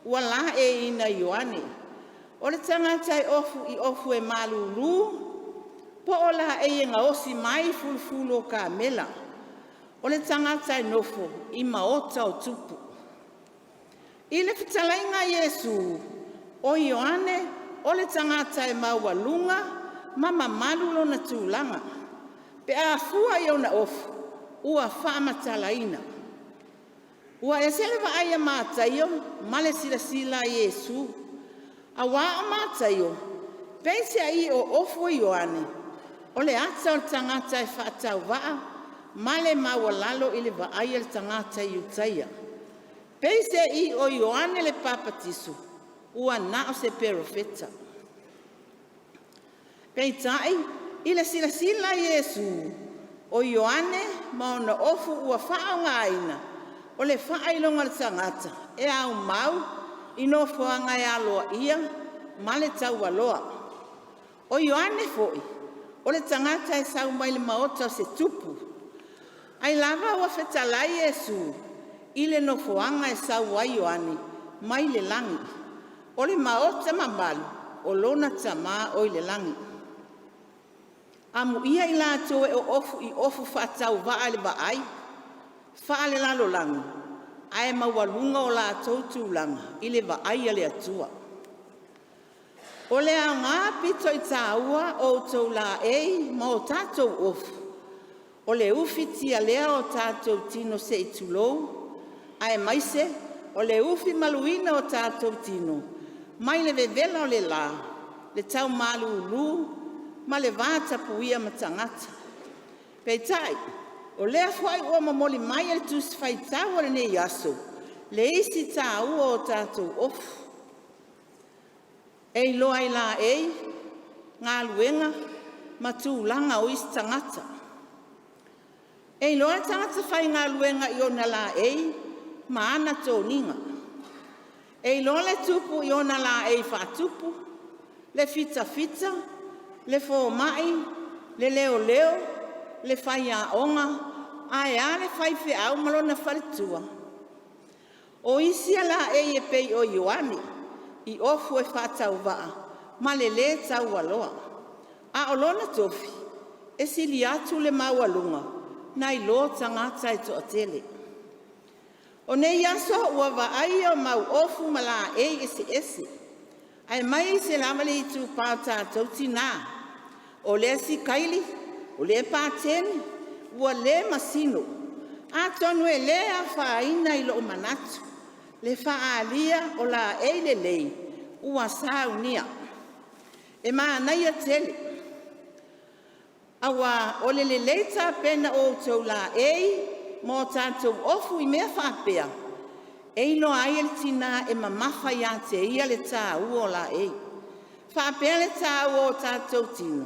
Ua laeiina e Ioane, o le tagata e ofu i ofu e malulu po o laei e gaosi mai fulufulu o kamela. O le tagata e nofo i maota o tupu. I le fetalaiga a Iesu, o Ioane o le tagata e maualuga ma mamalu lona tulaga, pe a fua i ona ofu ua faamatalaina. Ua ese le vaai a Mataio ma le silasila a Iesu, auā o Mataio, peiseai o ofu o Ioane, o le ata o le tagata e faatauvaa ma le maualalo i le vaai a le tagata Iutaia. Peiseai o Ioane le Papatiso, ua na o se perofeta. Peitai, i le silasila a Iesu, o Ioane ma ona ofu ua faaaogaina, o le faailoga o le tagata e aumau i nofoaga e aloaia ma le taualoa. O Ioane foi, o le tagata e sau mai le maota o se tupu. Ai lava ua fetalai Iesu i le nofoaga e sau ai Ioane mai le lagi, o le maota mamalu o lona Tama o i le lagi. Amuia i latou e oofu i ofu faatauvaa i le vaai faalelalolagi, ae maualuga o latou tulaga i le vaai a le Atua. O le aoga pito i taua o outou laei ma o tatou ofu, o le ufitia lea o tatou tino se i tulou, aemaise o le ufi maluina o tatou tino mai le vevela o le la, le tau malulu ma le vatapuia ma tagata. Peitai, o lea foi ua momoli mai e le Tusi Faitau o lenei aso le isi taua o tatou ofu. E iloa i laei galuega ma tulaga o isi tagata. E iloa le tagata faigaluega i ona laei ma ana toniga. E iloa le tupu i ona laei faatupu, le fitafita, le fomai, le leoleo, le faiaoga, ae a le faifeau ma lona faletua. O isi a laei e pei o Ioane i ofu e faatauvaa ma le lē taualoa, a o lona tofi e sili atu le maualuga nai lo tagata e toatele. O nei aso ua vaaia mau ofu ma laei eseese, aemaise lava le itupa o tatou tinã. O lea sikaili, o lea pateni, ua le masino. Atonu e le afaina i lou manatu le faaalia o laei lelei ua saunia. E manaia tele, auā o le lelei tapena o outou laei ma o tatou ofu i mea faapea, e iloa ai e le tinã e mamafa ia te ia le taua o laei, faapea le taua o tatou tino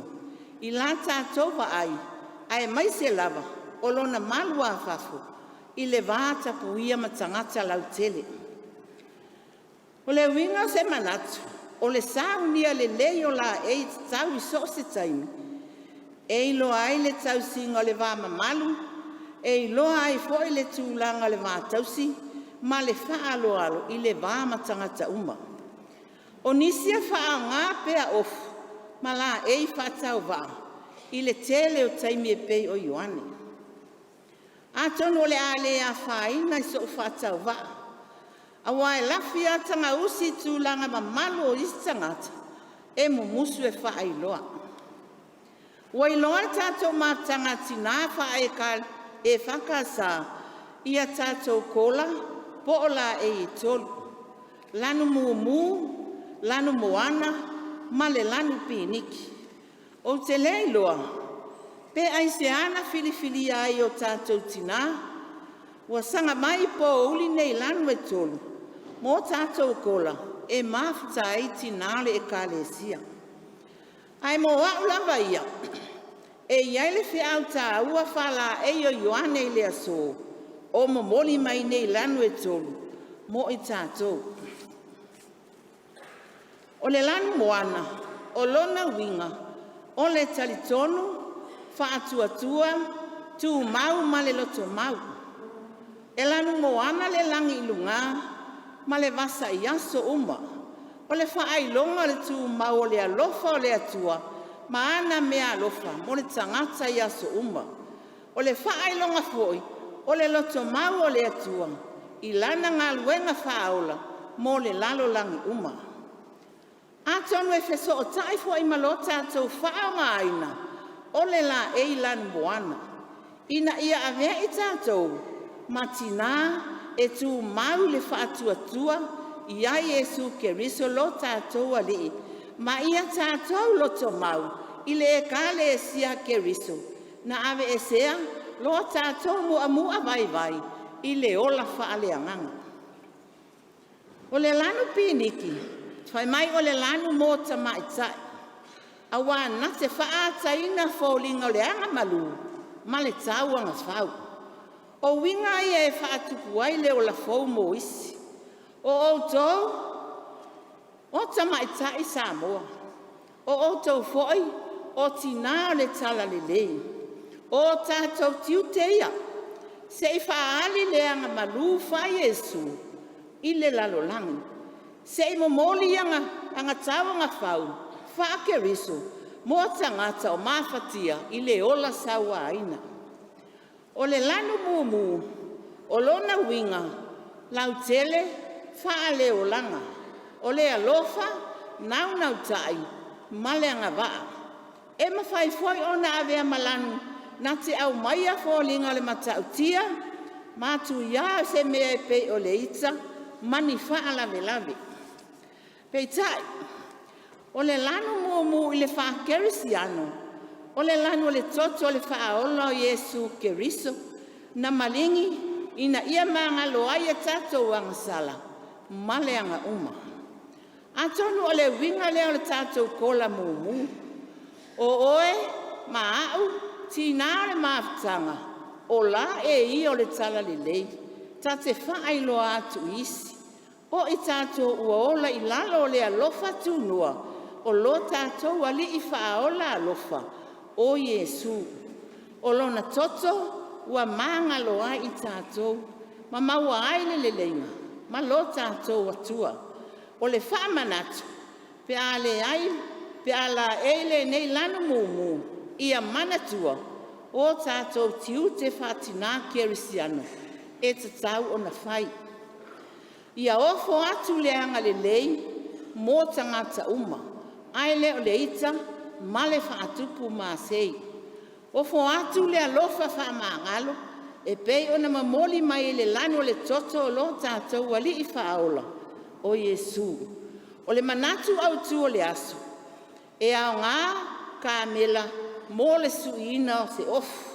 i la tatou vaai, aemaise lava o lona maluafafo i le vatapuia ma tagata lautele. O le uiga o se manatu, o le saunia lelei o laei tatau i so o se taimi, e iloa ai le tausiga o le va mamalu, e iloa ai foi le tulaga o le va tausi ma le faaaloalo i le va ma tagata uma. O nisi e faaaoga pea ofu ma laei faatauvaa i le tele o taimi e pei o Ioane. Atonu o le a le afaina i so'u faatauvaa, auā e lafi lava tagausi i tulaga mamalu o isi tagata e mumusu e faailoa. Ua iloa e le tatou mafutaga a Tina EFKS ia tatou kola po o laei e tolu, lanumumu, lanumoana ma le lanupiniki. Ou te le iloa pe aisea na filifilia ai e o tatou tinã ua saga mai i pouli nei lanu e tolu mo tatou kola. e mafuta ai tinā o le Ekalesia. Ae mo a'u lava ia, e i ai le feau taua faalaei o Ioane i le aso o momoli mai nei lanu e tolu mo i tatou. O le lanu moana, o lona uiga o le talitonu, faatuatua, tumau ma le lotomau. E lanumoana le lagi i lugā ma le vasa i aso uma. O le faailoga o le tumau o le alofa o le Atua ma ana meaalofa mo le tagata i aso uma. O le faailoga foi o le lotomau o le Atua i lana galuega faaola mo le lalolagi uma. Atonu e fesootai foi ma lo tatou faaaogaina o le laei lanumoana, ina ia avea i tatou ma tinā e tumau i le faatuatua ia Iesu Keriso lo tatou Alii, ma ia tatou lotomau i le Ekalesia a Keriso, na aveesea lo tatou muamu'a vaivai i le ola faaleagaga. O le lanu piniki, fai mai o le lanu mo tamaitai, auā na te faaataina foliga o le agamalu ma le tauagafau. O uiga ia e faatupu ai le ola fou mo isi. O outou o tamaitai Samoa, o outou foi o tinā o le talalelei. O o tatou tiute ia se i faaali le agamalu faa-Iesu i le lalolagi, se i momoli aga tauagafau faa-Keriso mo tagata o mafatia i le ola sauaina. O le lanu mumu, o lona uiga lautele, faaleolaga, o le alofa, naunautai ma le agavaa. E mafai foi ona avea ma lanu na te aumaia foliga o le matautia, matuia o se mea e pei o le ita ma ni faalavelave. Peitai, o le lanu mumu i le faa-kerisiano, o le lanu o le toto o le Faaola o Iesu Keriso na maligi ina ia magalo ai a tatou agasala ma le agauma. Atonu o le uiga lea o le tatou kola mumu, o oe ma a'u, tinā o le mafutaga, o laʻe ia o le talalelei ta te faailoa atu i isi, o i tatou ua ola i lalo o le alofa tunoa o lo tatou Alii Faaola alofa o Iesu. O lona toto ua magalo ai i tatou ma maua ai le leleiga ma lo tatou Atua. O le faamanatu, pe a laei lenei lanu mumu, ia manatua o tatou tiute faa-tinā kerisiano e tatau ona fai. Ia ofo atu le agalelei mo tagata uma, ae le o le ita ma le faatupu masei. Ofo atu le alofa faamagalo e pei ona momoli mai e le lanu o le toto o lo tatou Alii Faaola o Iesu. O le manatu autu o le aso, e aoga kamela mo le suiina o se ofu.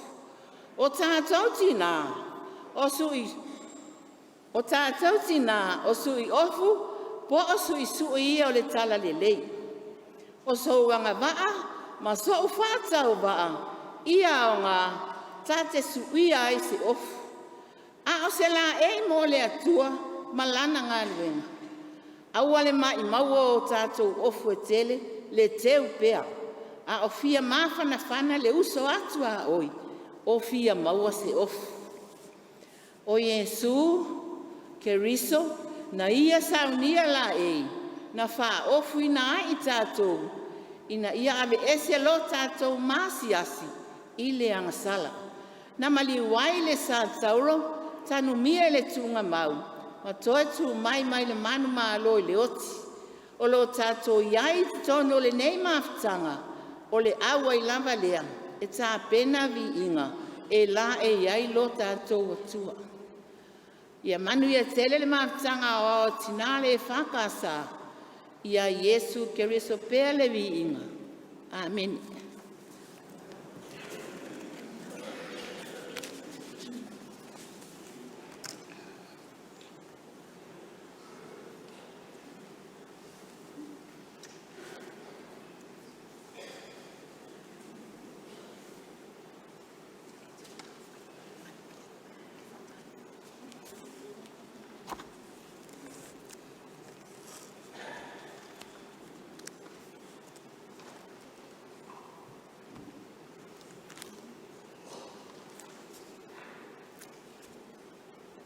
O tatou tinā o suiofu po o suisui ia o le talalelei. O sou agavaa ma sou faatauvaa ia aoga ta te suia ai se ofu. A o se laei mo le Atua ma lana galuega, aua le ma'imaua o tatou ofu e tele le teu pea, a o fia mafanafana le uso atu a oi o fia maua se ofu. O Iesu Keriso na ia saunia laei na faaofuina ai i tatou ina ia aveese lo tatou maasiasi i le agasala. Na maliu ai i le sa tauro, tanumia i le tuugamau ma toe tu mai mai le manumalo i le oti. O lo o tatou i ai i totonu o lenei mafutaga, o le auai lava lea e tapena viiga e laei ai lo tatou Atua. Ia manuia tele le mafutaga aoao a Tina o le EFKS. Ia Iesu Keriso pea le viiga. Amene.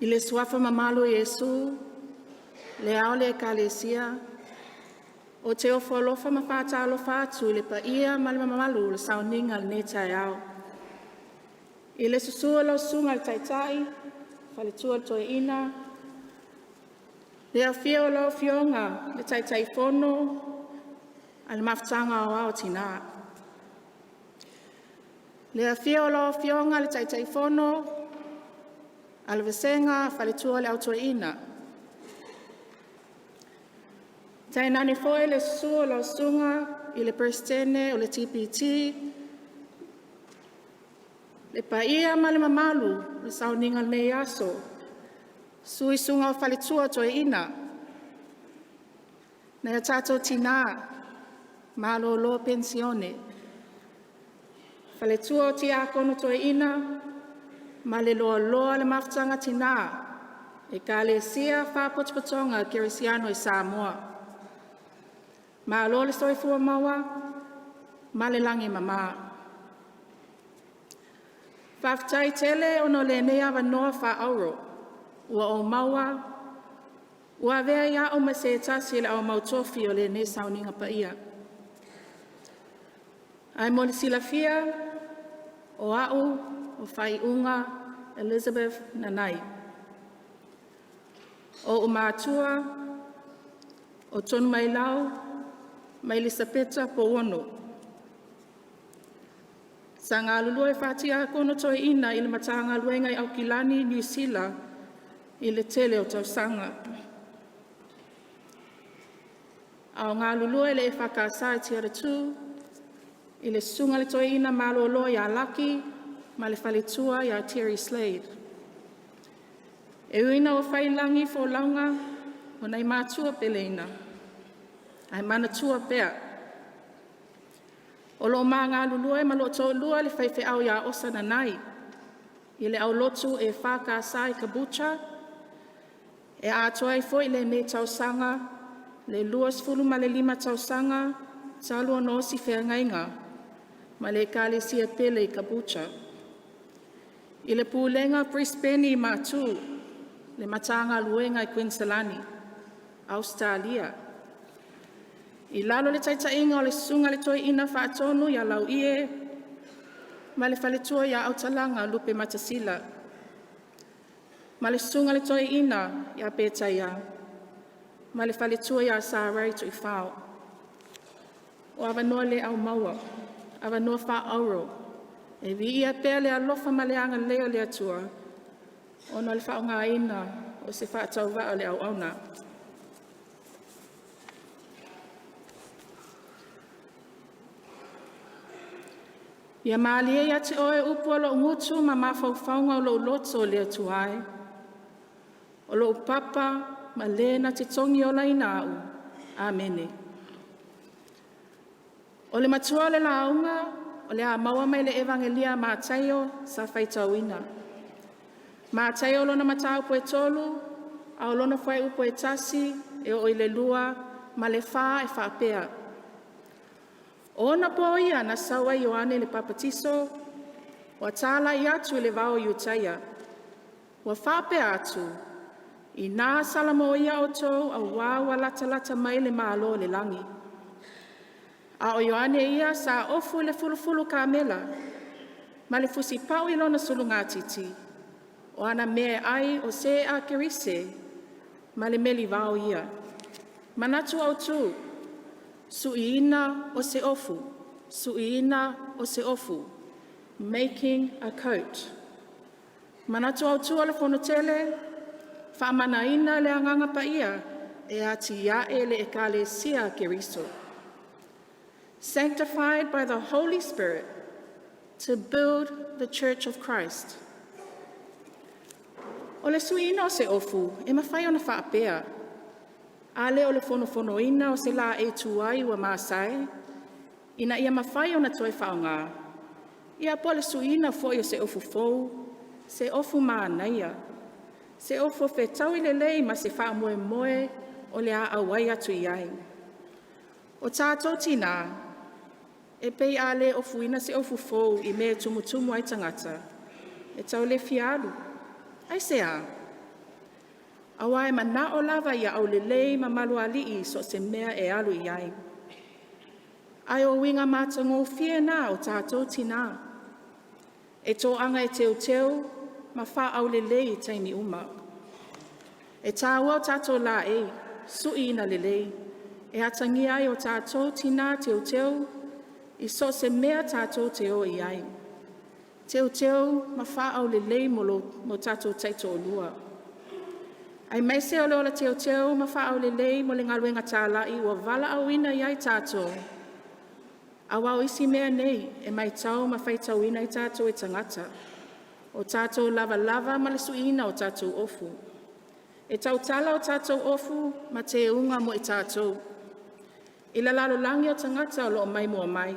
I le suafa mamalu o Iesu, le Ao o le Ekalesia, ou te ofo alofa ma faatalofa atu i le paia ma le mamalu o le sauniga i lenei taeao. I le susu o lau Susuga i le Taitai, Faletua le Toeaina, le afio o lau Afioga i le Taitaifono a le Mafutaga Aoao a Tina. Le afio o lau Afioga i le Taitaifono a le Vasega a Faletua le Au Toeaina. Tainane foi le susu o lau Susuga i le Peresetene o le TPT, le paia ma le mamalu o le sauniga i lenei aso, susu o faletua toeaina, nai o tatou tina malolo penisione, faletua o tiakono toeaina ma le loaloa o le Mafutaga a Tina Ekalesia Faapotopotoga Kerisiano i Samoa. Malo le soifua maua ma le lagi e mama. Faafetai tele ona o lenei avanoa faaauro ua ou maua ua avea ai a'u ma se tasi o le au mautofi o lenei sauniga paia. Ae mo le silafia, o a'u o Faaiuga Elizabeth Nanai. O ou matua o Tonumailau ma Elisapeta Pouono. Sa galulue faatiakono toeaina i le Matagaluega i Aukilani, Niu Sila i le tele o tausaga. A o galulue i le EFKS i Tiaratū i le susuga i le toeaina malolo ia Laki ma le faletua ia Terry Slade. E ui ina ua fai i lagi folauga o nai matua peleina, ae manatua pea o lo o ma galulue ma lou toalua le faifeau ia Osa Nanai i le aulotu EFKS i Kabucha, e atoa ai foi lenei tausaga le 25 tausaga talu ona osi feagaiga ma le ekalesia pele i Kabucha. I le pulega o Brisbane i Matu, le Matagaluega i Kuiniselani, Ausetalia. I lalo o le taitaiga o le Susuga i le Toeaina Faatonu ia Lauie ma le faletua ia Autalaga Lupematasila ma le Susuga i le Toeaina ia Petaia ma le faletua ia Sarai Tuifao. O avanoa le aumaua, avanoa faaauro e viia pea le alofa ma le agalelei o le Atua ona o le faaaogaina o se faatauvaa o le auauna. Ia malie ia te oe upu a lou gutu ma mafaufauga o lou loto le Atua e. O lou papa ma le na te togiolaina au. Amene. O le matua o le lauga o le a maua mai le Evagelia a Mataio sa faitauina. Mataio lona mataupu e 3, a o lona fuaiupu e 1 e oo i le 2 ma le 4 e faapea. O ona po ia na sau ai Ioane le Papatiso, ua talai atu i le vao o Iutaia, ua faapea atu, Ina salamoia outou auā ua latalata mai le Malo o le lagi. A o Ioane ia sa ofu i le fulufulu kamela ma le fusipau i lona sulugatiti, o ana mea e ai o se a kerise ma le meli vao ia. Manatu autu, suiina o se ofu, suiina o se ofu, making a coat. Manatu autu o le Fonotele, faamanaina le agaga paia e atiae le Ekalesia a Keriso. Sanctified by the Holy Spirit to build the Church of Christ. O le suiina o se ofu e mafai ona faapea, a le o le fonofonoina o se laei tuai ua masae, ina ia mafai ona toe faaaoga, ia po o le suiina foi o se ofu fou, se ofu manaia, se ofu e fetaui lelei ma se faamoemoe o le a auai atu i ai. O tatou tinā, e pei a le ofuina se ofu fou i mea e tumutumu ai tagata, e tau le fia alu. Aisea? Auā e mana'o lava ia aulelei ma maluali'i i so o se mea e alu i ai. Ae o uiga matagofie na o tatou tinā, e toaga e teuteu ma faaaulelei i taimi uma. E tāua o tatou laei, su'iina lelei, e atagia ai o tatou tinā teuteu i so o se mea tatou te o i ai. Teuteu ma faaaulelei mo tatou taitoalua. Aemaise o le ola teuteu ma faaaulelei mo le galuega tāla'i ua valaauina i ai tatou, aua o isi mea nei e maitau ma faitauina ai tatou e tagata, o tatou lavalava ma le suiina o tatou ofu. E tautala o tatou ofu ma teuga mo i tatou i le lalolagi o tagata o lo o maimoa mai.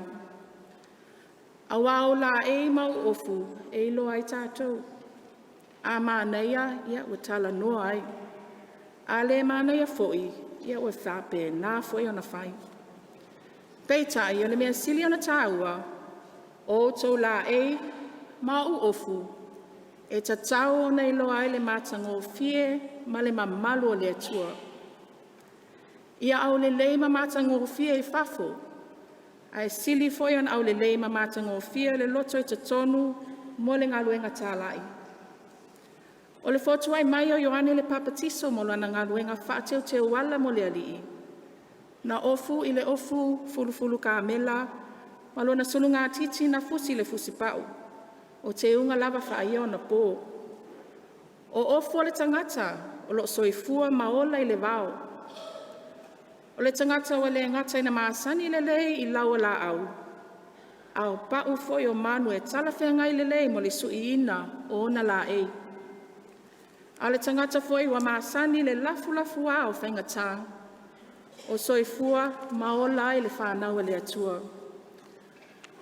Aua o ou laei ma ou ofu e iloa ai tatou. A manaia, ia ua talanoa ai. A le manaia foi, ia ua faapena foi ona fai. Peitai, o le mea sili ona taua, o outou laei ma ou ofu e tatau ona iloa ai le matagofie ma le mamalu o le Atua. Ia aulelei ma matagofie i fafo, ae sili foi ona aulelei ma matagofie le loto i totonu mo le galuega tāla'i. O le fotuai mai o Ioane le Papatiso mo lana galuega faateuteuala mo le Alii, na ofu i le ofu fulufulu kamela ma lona sulugatiti na fusi i le fusipau, o teuga lava faaneionapo. O ofu o le tagata o lo o soifua ma ola i le vao. O le tagata ua le gata ina masani lelei i lau o laau, a o pau foi o manu e talafeagai lelei mo le suiina o ona laei. A o le tagata foi ua masani i le lafulafuā o faigata, o soifua ma ola ai le fanau a le Atua.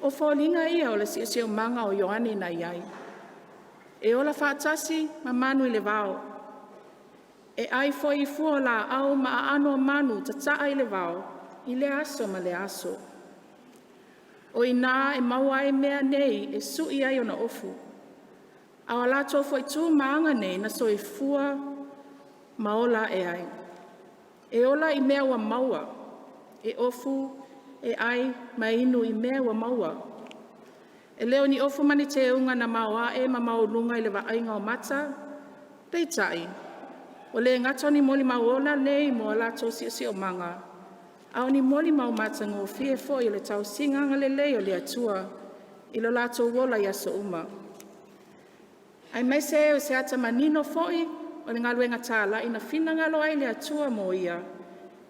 O foliga ia o le siosiomaga o Ioane na i ai, e ola faatasi ma manu i le vao, e ai foi i fua o laau ma aano o manu tataa i le vao i lea aso ma lea aso. O i ina e maua ai mea nei e sui ai ona ofu, a o a latou foi tu ma aga nei na soifua ma ola ae ai. E ola i mea ua maua, e ofu, e ai ma e inu i mea ua maua. E le o ni ofu ma ni teuga na maoae ma maualuga i le vaaiga o mata, peitai, ua le gata o ni molimau ola nei mo a latou siosiomaga, a o ni molimau matagofie foi o le tausiga agalelei o le Atua i lo latou ola i aso uma. Aemaise o se ata manino foi o le galuega tāla'i na finagalo ai le Atua mo ia,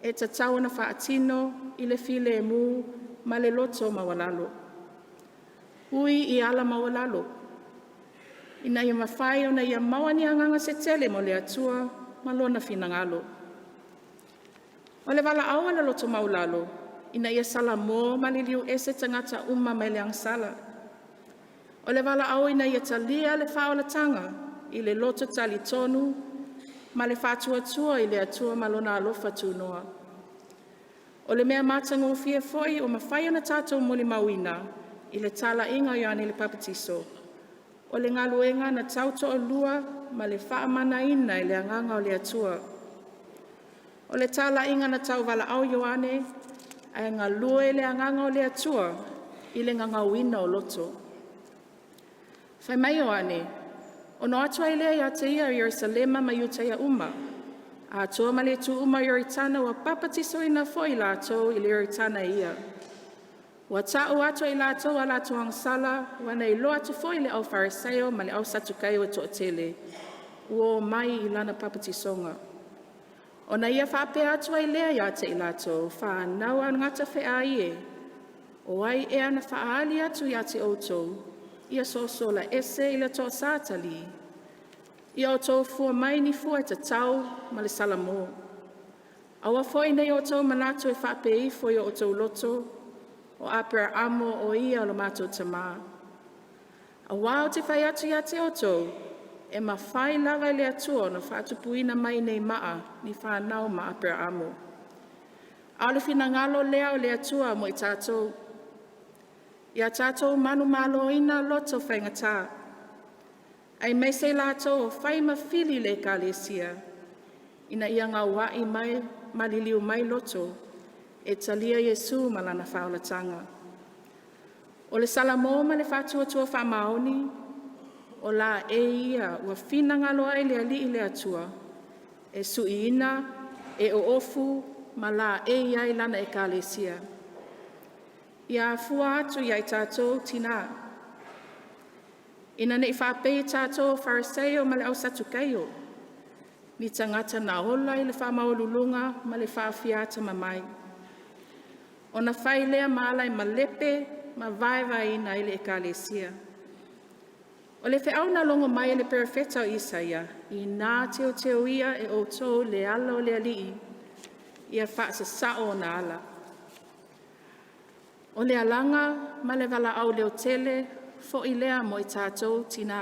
e tatau ona faatino i le filemu ma le loto maualalo. Ui i ala maualalo, ina ia mafai ona ia maua ni agaga se tele mo le Atua ma Lona finagalo. O le valaau a le loto maualalo, ina ia salamo ma liliu ese tagata uma mai le agasala. O le valaau ina ia talia le faaolataga i le loto talitonu ma le faatuatua i le Atua ma Lona alofa tunoa. O le mea matagofie foi ua mafai ona tatou molimauina i le talaiga o Ioane le Papatiso, o le galuega na tautoalua ma le faamanaina e le Agaga o le Atua. O le talaiga na tauvalaao Ioane, ae galue le Agaga o le Atua i le gagauina o loto. Fai mai Ioane, ona o atu ai lea ia te ia i Ierusalema ma Iutaia uma, atoa ma le itu uma o Ioritana ua papatisoina foi latou i le Ioritana e ia. Ua ta'u atu e i latou a latou agasala, ua na iloa atu foi e le aufaiFariseio ma le auSatukaio e toatele ua omai i lana papatisoga. Ona ia faapea atu ai lea ia te i latou, fanau a gata feʻai e, o ai ea na faaali atu ia te outou ia sosola ese i le toasātalī? Ia outou fua mai ni fua e tatau ma le salamo. Aua foi ne i outou manatu e faapea ifo i o outou loto, o Aperaamo o ia lo matou tamā. Auā ou te fai atu ia te outou, e mafai lava e le Atua ona faatupuina mai nei maa ni fanau ma Aperaamo. A o le finagalo lea o le Atua mo i tatou, ia tatou manumaloina loto faigata, aemaise i latou o fai ma fili i le Ekalesia, ina ia gaua'i mai ma liliu mai loto e talia Iesu ma lana faaolataga. O le Salamo ma le Faatuatua Faamaoni, o laei ia ua finagalo ai le Alii le Atua e suiina, e oofu ma laei ai Lana Ekalesia. Ia afua atu ia i tatou tinā, ina nei faapei tatou o Fariseio ma le au Satukeio, ni tagata na ola i le faamaualuluga ma le faafia atamamai, ona fai lea ma ala e malepe ma vaevaeina ai le Ekalesia. O le feau na logo mai e le Perofeta o Isaia, inā teuteuia e outou le ala o le Alii, ia faasasao ona ala. O le alaga ma le valaau leotele foi lea mo i tatou tinā,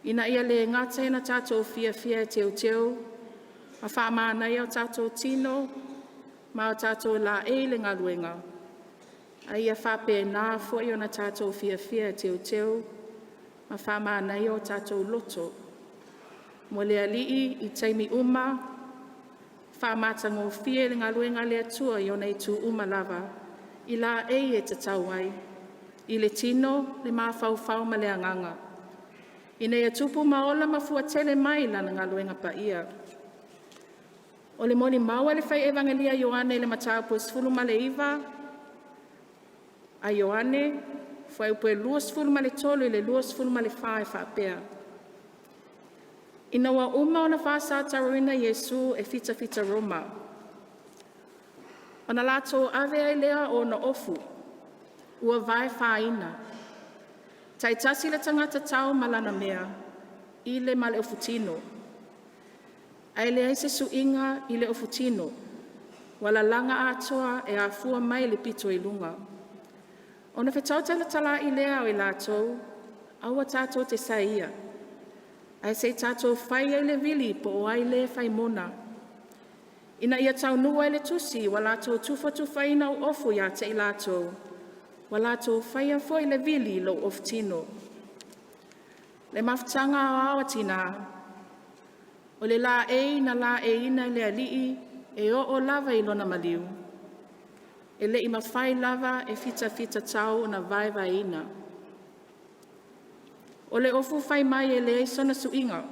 ina ia le gata ina tatou fiafia e teuteu ma faamanaia o tatou tino ma o tatou laei i le galuega, a ia faapena foi ona tatou fiafia e teuteu ma faamanaia o tatou loto mo le Alii i taimi uma, faamatagofie le galuega a le Atua i ona itu uma lava, i laei e tatau ai, i le tino, le mafaufau ma le agaga, ina ia tupu ma ola ma fuatele mai lana galuega paia. O le molimau a le fai Evagelia a Ioane i le Mataupu e 19 a Ioane, fuaiupu e 23 i le 24 e faapea: Ina ua uma ona faasataurina Iesu e fitafita Roma, ona latou ave ai lea o ona ofu ua vaefaina, taitasi le tagata tau ma lana mea, i le ma le ofutino. Ae leai se suiga i le ofutino, ua lalaga atoa e afua mai i le pito i luga. Ona fetautalatala'i lea o i latou, aua tatou te saeia, ae se i tatou fai ai le vili po o ai le fai mona, ina ia taunuu ai le tusi ua latou tufatufaina ou ofu ia te i latou, ua latou faia foi le vili i lou ofutino. Le mafutaga aoao a tinā, o le laei na laeiina e le Alii e oo lava i lona maliu, e le i mafai lava e fitafita tau ona vaevaeina. O le ofu fai mai e leai sona suiga,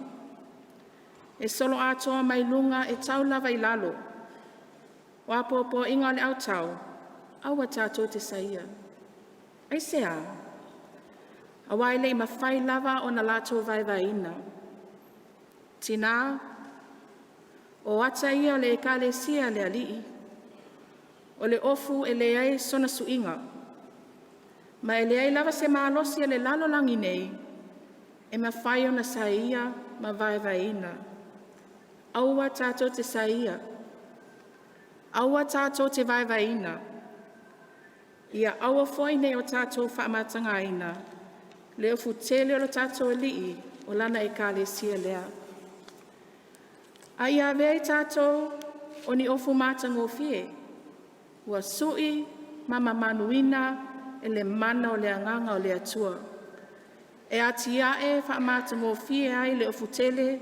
e soloatoa mai luga e tau lava i lalo. O apoapoaiga o le autao, aua tatou te saia. Aisea? Aua e le i mafai lava ona latou vaevaeina. Tinā, o ata ia o le Ekalesia a le Alii, o le ofu e leai sona suiga, ma e leai lava se malosi o le lalolagi nei e mafai ona saeia ma vaevaeina. Aua tatou te saeia, aua tatou te vaevaeina, ia aua foi ne i o tatou faamatagaina le ofu tele o le tatou Alii o lana Ekalesia lea. A ia avea i tatou o ni ofu matagofie ua sui ma mamanuina e le mana o le Agaga o le Atua, e atiae faamatagofie ai le ofu tele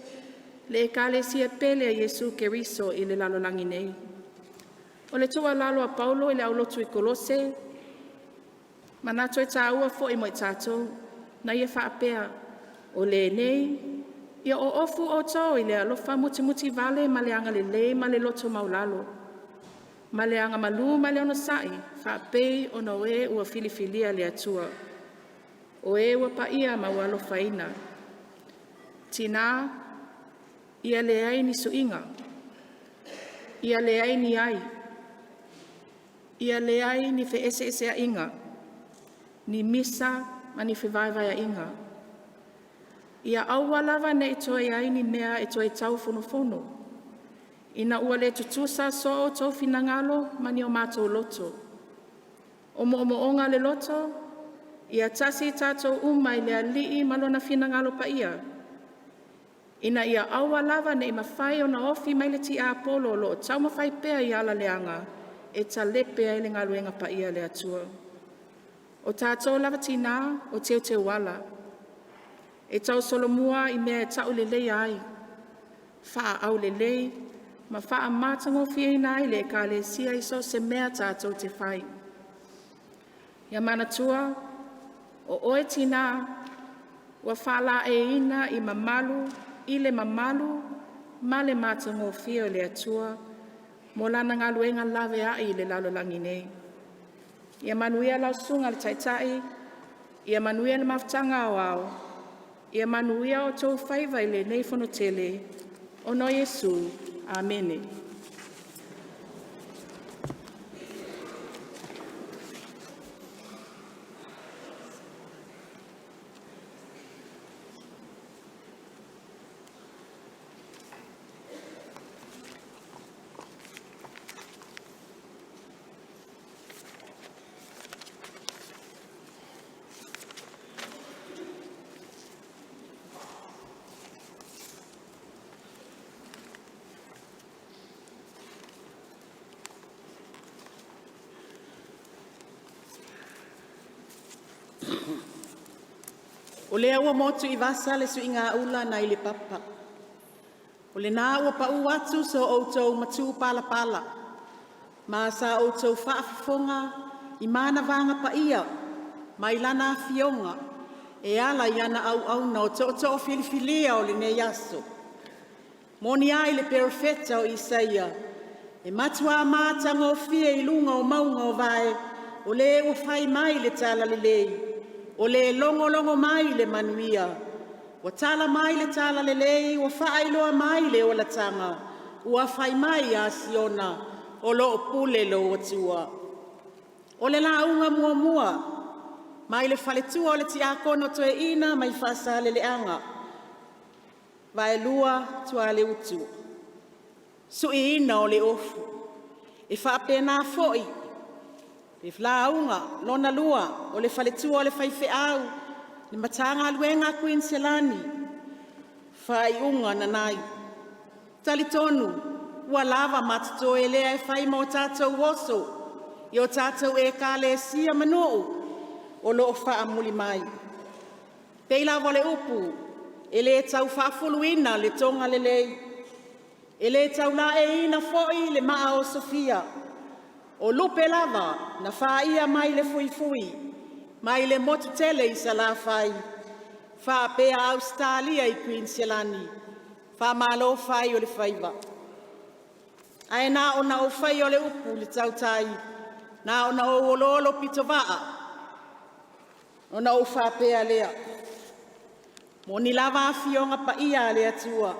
le Ekalesia pele a Iesu Keriso i le lalolagi nei. O le tuualalo a Paulo i le aulotu i Kolose, manatu e taua foi mo i tatou, na ia faapea, “O lenei, ia oofu outou i le alofa mutimutivale ma le agalelei ma le loto maualalo, ma le agamalu ma le onosai, faapei ona o e ua filifilia e le Atua, o e ua paia ma ua alofaina. Tinā, ia leai ni suiga, ia leai ni ai, ia leai ni feeseeseaiga, ni misa ma ni fevaevaeaiga. Ia aua lava ne i toe i ai ni mea e toe taufonofono, ina ua le tutusa so outou finagalo ma ni o matou loto. O moomooga o le loto, ia tasi i tatou uma i le Alii ma Lona finagalo paia, ina ia aua lava ne i mafai ona ofi mai le tiapolo o lo o taumafai pea i ala leaga e talepe ai le galuega paia a le Atua. O tatou lava tinā o teuteuala, e tausolomua i mea e tauleleia ai. faaaulelei ma faamatagofieina ai le Ekalesia i so o se mea tatou te fai. Ia manatua, o oe tinā ua faalaeiina i mamalu i le mamalu ma le matagofie o le Atua mo Lana galuega laveai i le lalolagi nei. Ia manuia lau Susuga i le Taitai, ia manuia le mafutaga aoao, ia manuia outou faiva i lenei Fonotele ona o Iesu. Amene. O lea ua motu i vasa le suigaula nai le papa, o lena ua pau atu so outou matupalapala, ma sa outou faafofoga i manavaga paia mai Lana Afioga e ala i ana auauna o Tootoo filifilia o lenei aso. E moni ai le Perofeta o Isaia, “E matua matagofie i luga o mauga o vae o le ua fai mai le talalelei, o le logologo mai le manuia. Ua tala mai le talalelei, ua faailoa mai le olataga, ua fai mai ia Siona, o lo o pule lou Atua.” O le lauga muamua mai le faletua o le Tiakono Toeaina mai Faasaleleaga, Vaelua Tualeutu, Suiina o le Ofu. E faapena foi le lauga lona lua o le faletua o le faifeau le Matagaluega a Kuiniselani, Faaiuga Nanai. E talitonu ua lava ma totoe lea e fai ma o tatou oso i o tatou Ekalesia ma nuu o lo o faamuli mai. E pei lava o le upu, “E le tau faafuluina le toga lelei, e le tau laeiina foi le maa osofia, o lupe lava na faia mai le fuifui mai le motu tele i Salafai faapea Ausetalia i Kuiniselani, faamalo fai o le faiva.” Ae na ona ou faia o le upu i le tautai, na ona ou oloolopitovaa ona ou faapea lea, e moni lava Afioga Paia a le Atua,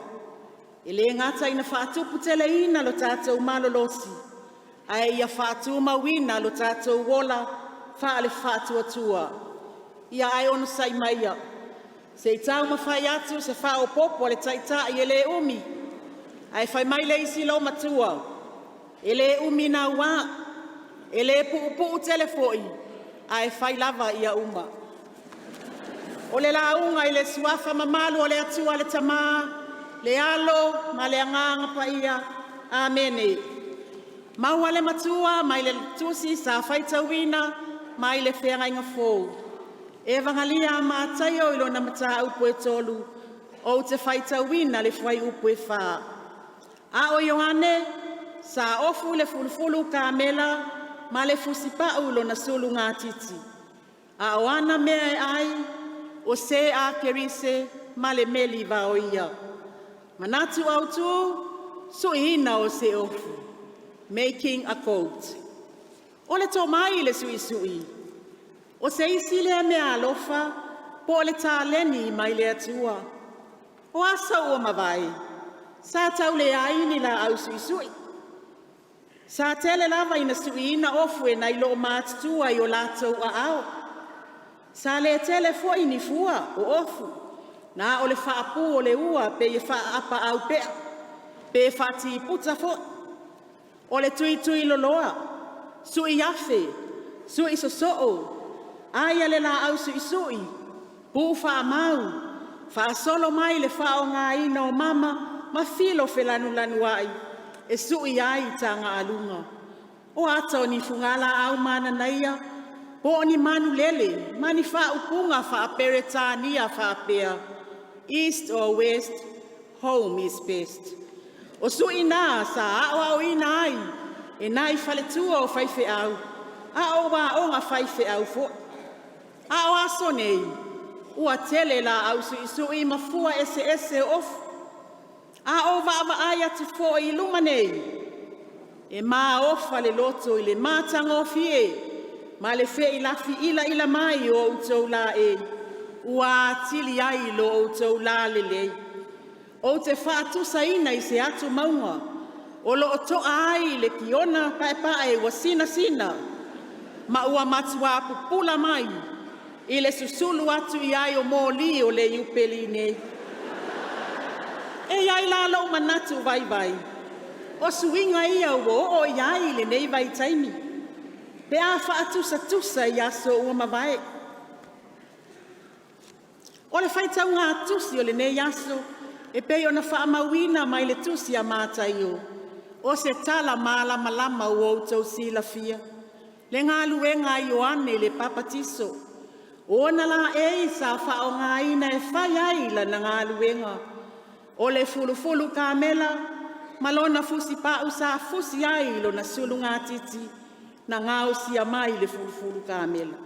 e le gata ina faatuputeleina lo tatou malolosi, ae ia faatumauina lo tatou ola faale-faatuatua. Ia ae onosai maia se i taumafai atu se faaopoopo a le Taitai e le umi. Ae fai mai le isi loomatua, “E le umi naua, e le puupuu tele foi, ae fai lava ia uma.” O le lauga i le Suafa mamalu o le Atua le Tama, le Alo ma le Agaga Paia. Amene. Maua le Matua mai le Tusi sa faitauina mai le Feagaiga Fou. Evagalia a Mataio i lona mataupu e 3, ou te faitauina le fuaiupu e 4. A o Ioane sa ofu i le fulufulu kamela ma le fusipau lona sulugatiti. A o ana mea e ai, o se akerise ma le meli vaoia. Manatu Autu, Suiina o se Ofu, Making a Coat. O le tomai i le suisui, o se isi lea meaalofa po o le taleni mai le Atua. O aso ua mavae, sa tauleai ni laau suisui. Sa tele lava ina suiina ofu e nai loomatutua i o latou aao. Sa le tele foi ni fua o ofu, na o le faapu o le ua pei e faaapaaupea pe faatiputa foi. O le tuituiloloa, suiafe, suisosoo, ai a le laau suisui, pu faamau, faasolo mai le faaaogaina o mama ma filo felanulanuai e sui ai tagaaluga. O ata o ni fugalaau mananaia po o ni manulele ma ni faaupuga faa-Peretania faapea, East or West, Home is best. O su'i na sa aoaoina ai e nai faletua o faifeau, a o aoga faifeau foi. A o aso nei, ua tele laau suisui ma fua eseese o ofu. A ou vaavaai atu foi i luma nei, e maofa le loto i le matagofie ma le feilafi ilaila mai o outou laei ua atili ai lo outou lalelei. Ou te faatusaina i se atumauga o lo o to'a ai le tiona paepae ua sinasina ma ua matua pupula mai i le susulu atu i ai o moli o le Iupeli nei. E i ai la lou manatu vaivai, o suiga ia ua oo i ai lenei vaitaimi pe a faatusatusa i aso ua mavae. O le faitauga tusi o lenei aso e pei ona faamauina mai le tusi a Mataio, o se tala malamalama ua outou silafia le galuega a Ioane le Papatiso. O ona laei sa faaaogaina e fai ai lana galuega, o le fulufulu kamela ma lona fusipau sa fusi ai lona sulugatiti na gaosia mai le fulufulu kamela.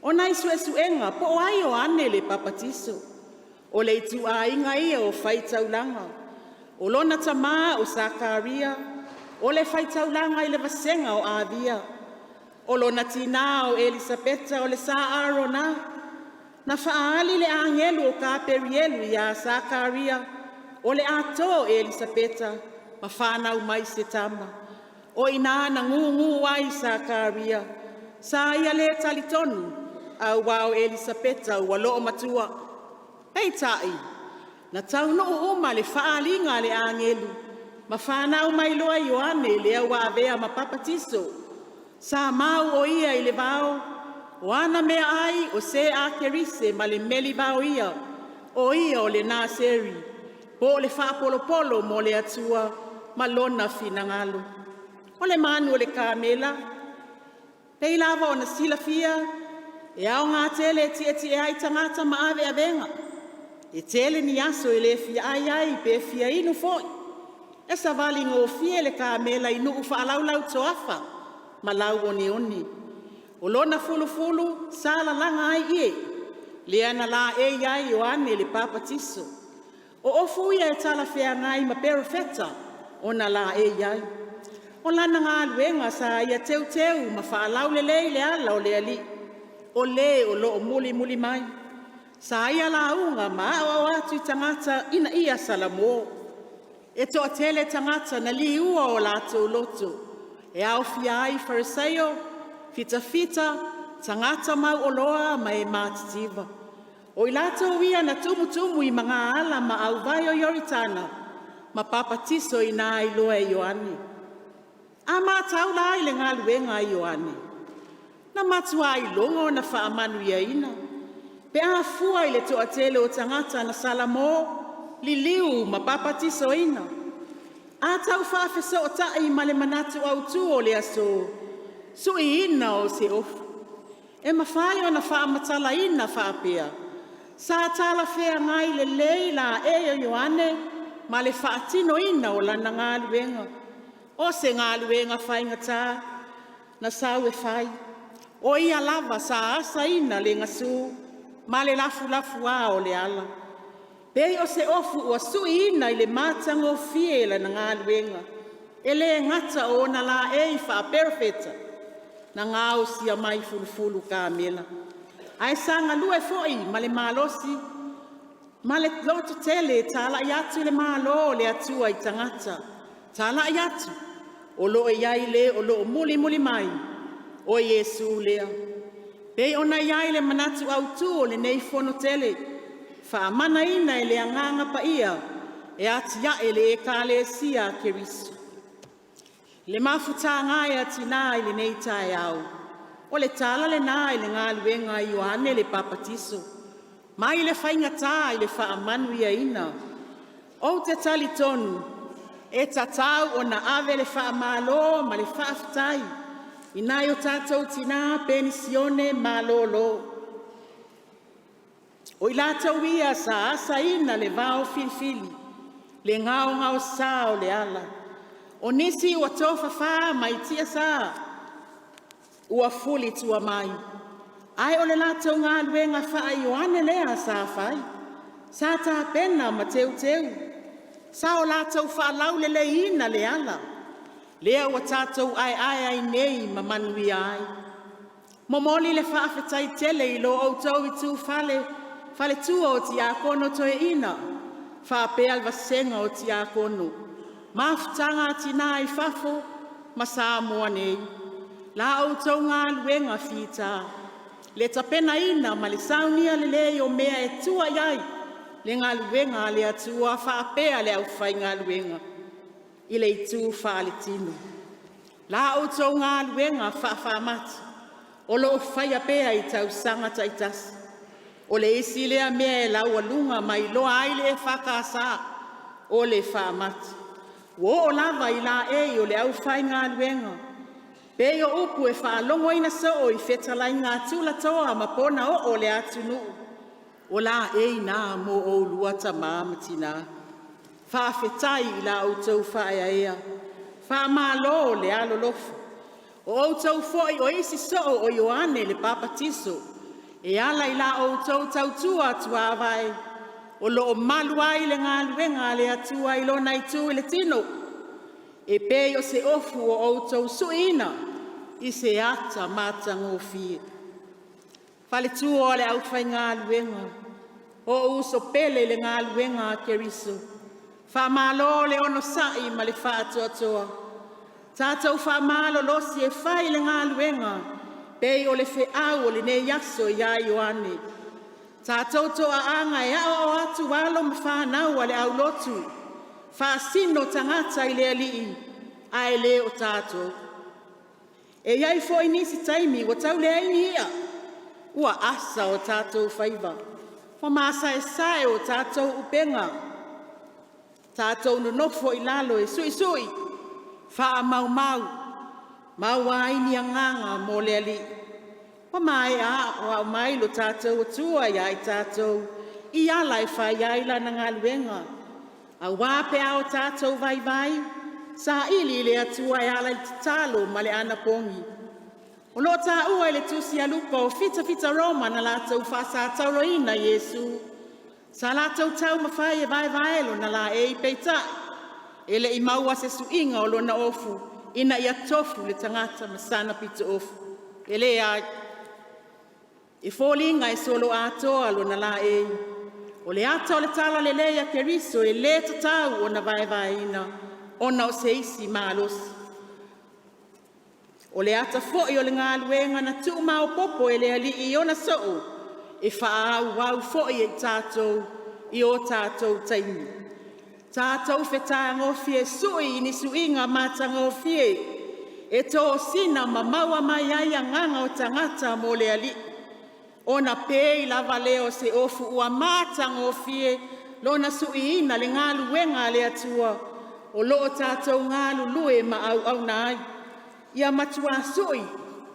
O nai suesuega po o ai Ioane le Papatiso? O le ituaiga ia o faitaulaga. O lona tama o Sakaria, o le faitaulaga i le vasega o Avia. O lona tina o Elisapeta o le Sa Arona. Na faaali le agelu o Kaperielu ia Sakaria o le a to Elisapeta ma fanau mai se tama. O i ina na gugu ai Sakaria, sa ia le talitonu aua o Elisapeta ua loomatua. Peitai, na taunuu uma le faaaliga a le agelu ma fanau mai loa Ioane lea ua avea ma Papatiso. Sa mau o ia i le vao, o ana meaai o se akerise ma le meli vaoia, o ia o le Naseri, po o le faapolopolo mo le Atua ma Lona finagalo. O le manu o le kamela, pei lava ona silafia, e aoga tele e tietie ai tagata ma aveavega. E tele ni aso e le fia ai ai pe fia inu foi. E savali gofie le kamela i nuu faalaulau toafa ma lauoneone. O lona fulufulu sa lalaga ai ie, lea na laei ai Ioane le Papatiso. O ofu ia e talafeagai ma Perofeta ona laei ai. O lana galuega sa ia teuteu ma faalaulelei le ala o le Alii, o Le o lo o mulimuli mai. Sa ia lauga ma aoao atu i tagata ina ia salamo. E toatele tagata na liua o latou loto, e aofia ai Fariseio, fitafita, tagata mauoloa ma e matitiva. O i latou ia na tumutumu i magaala ma auvai o Ioritana ma papatisoina ai loa e Ioane. A matau la i le galuega a Ioane, na matua iloga ona faamanuiaina pe a fua i le toatele o tagata na salamo, liliu ma papatisoina. A tau faafesootai ma le manatu autu o le aso, suiina o se ofu. E mafai ona faamatalaina faapea, sa talafeagai lelei laei o Ioane ma le faatinoina o lana galuega. O se galuega faigata na sau e fai, o ia lava sa asaina le gasu ma le lafulafuā o le ala. Pei o se ofu ua suiina i le matagofie lana galuega, e le gata o ona laei faaperofeta na gaosia mai fulufulu kamela, ae sa galue foi ma le malosi ma le lototele e talai atu le Malo o le Atua i tagata, talai atu o lo o i ai Le o lo o mulimuli mai, o Iesu lea. Pei ona i ai le manatu autu o lenei Fono tele, faamanaina e le Agaga Paia e atiae le Ekalesia a Keriso. Le mafutaga e a Tina i lenei taeao, o le tala lena i le galuega a Ioane le Papatiso, mai le faigata i le faamanuiaina. Ou te talitonu e tatau ona ave le faamalo ma le faafetai i nai o tatou tina penisione malolo. O i latou ia sa asaina le vaofilifili. le gaogaosa o le ala. O nisi ua tofafā mai tiasā, ua fulitua mai, ae o le latou galuega faa-Ioane lea sa fai, sa tapena ma teuteu, sa o latou faalauleleiina le ala, lea ua tatou aeae ai nei ma manuia ai. Momoli le faafetai tele i lo outou itufale, faletua o Tiakono Toeaina, faapea le vasega o Tiakono, Mafutaga a Tina i Fafo ma Samoa nei, la outou galuega fita, le tapenaina ma le saunia lelei o mea e tua i ai le galuega a le Atua faapea le aufaigaluega i le itu faaletino. La outou galuega faafaamata o lo o faia pea i tausaga taitasi. O le isi lea mea e laualuga ma iloa ai le EFKS o le faamati. Ua oo lava i laei o le aufaigaluega, pei o upu e faalogoina soo i fetalaiga a tulatoa ma ponaoo o le atunuu, o laei na mo oulua tama ma tina. Faafetai i la outou faaeaea, faamalo le alolofa. O outou foi o isi soo o Ioane le Papatiso e ala i la outou tautua tuavae o lo o malu ai le galuega a le Atua i lona itu i le tino, e pei o se ofu ua outou suiina i se ata matagofie. Faletua o le aufaigaluega, o'u uso pele i le galuega a Keriso, faamalo le onosai ma le faatoatoa. Tatou faamalolosi e fai le galuega pei o le feau o lenei aso ia Ioane. Tatou toaaga e aoao atu alo ma fanau a le aulotu, faasino tagata i le Alii ae le o tatou. E i ai foi nisi taimi ua tau leai ni i'a, ua asa o tatou faiva, ua masaesae o tatou upega, tatou nonofo i lalo e suisui, faamaumau, maua ai ni agaga mo le Alii. Ua maea aoao mai lo tatou Atua ia i tatou i ala e fai ai Lana galuega, aua pe a o tatou vaivai, saili i le Atua e ala i le tatalo ma le anapogi. O lo o taua i le tusi a Luka o fitafita Roma na latou faasatauroina Iesu. Sa latou taumafai e vaevae lona laei, peitai e le i maua se suiga o lona ofu ina ia tofu le tagata ma sana pitoofu. E leai, e foliga e soloatoa lona laei. O le ata o le talalelei a Keriso e le tatau ona vaevaeina ona o se isi malosi. O le ata foi o le galuega na tuumaopoopo e le Alii i ona soo, e faaauau foi e i tatou i o tatou taimi. Tatou fetagofi e sui i ni suiga matagofie e tosina ma maua mai ai agaga o tagata mo le Alii, ona pei lava lea o se ofu ua matagofie lona suiina i le galuega a le Atua o lo o tatou galulue ma auauna ai. Ia matua sui,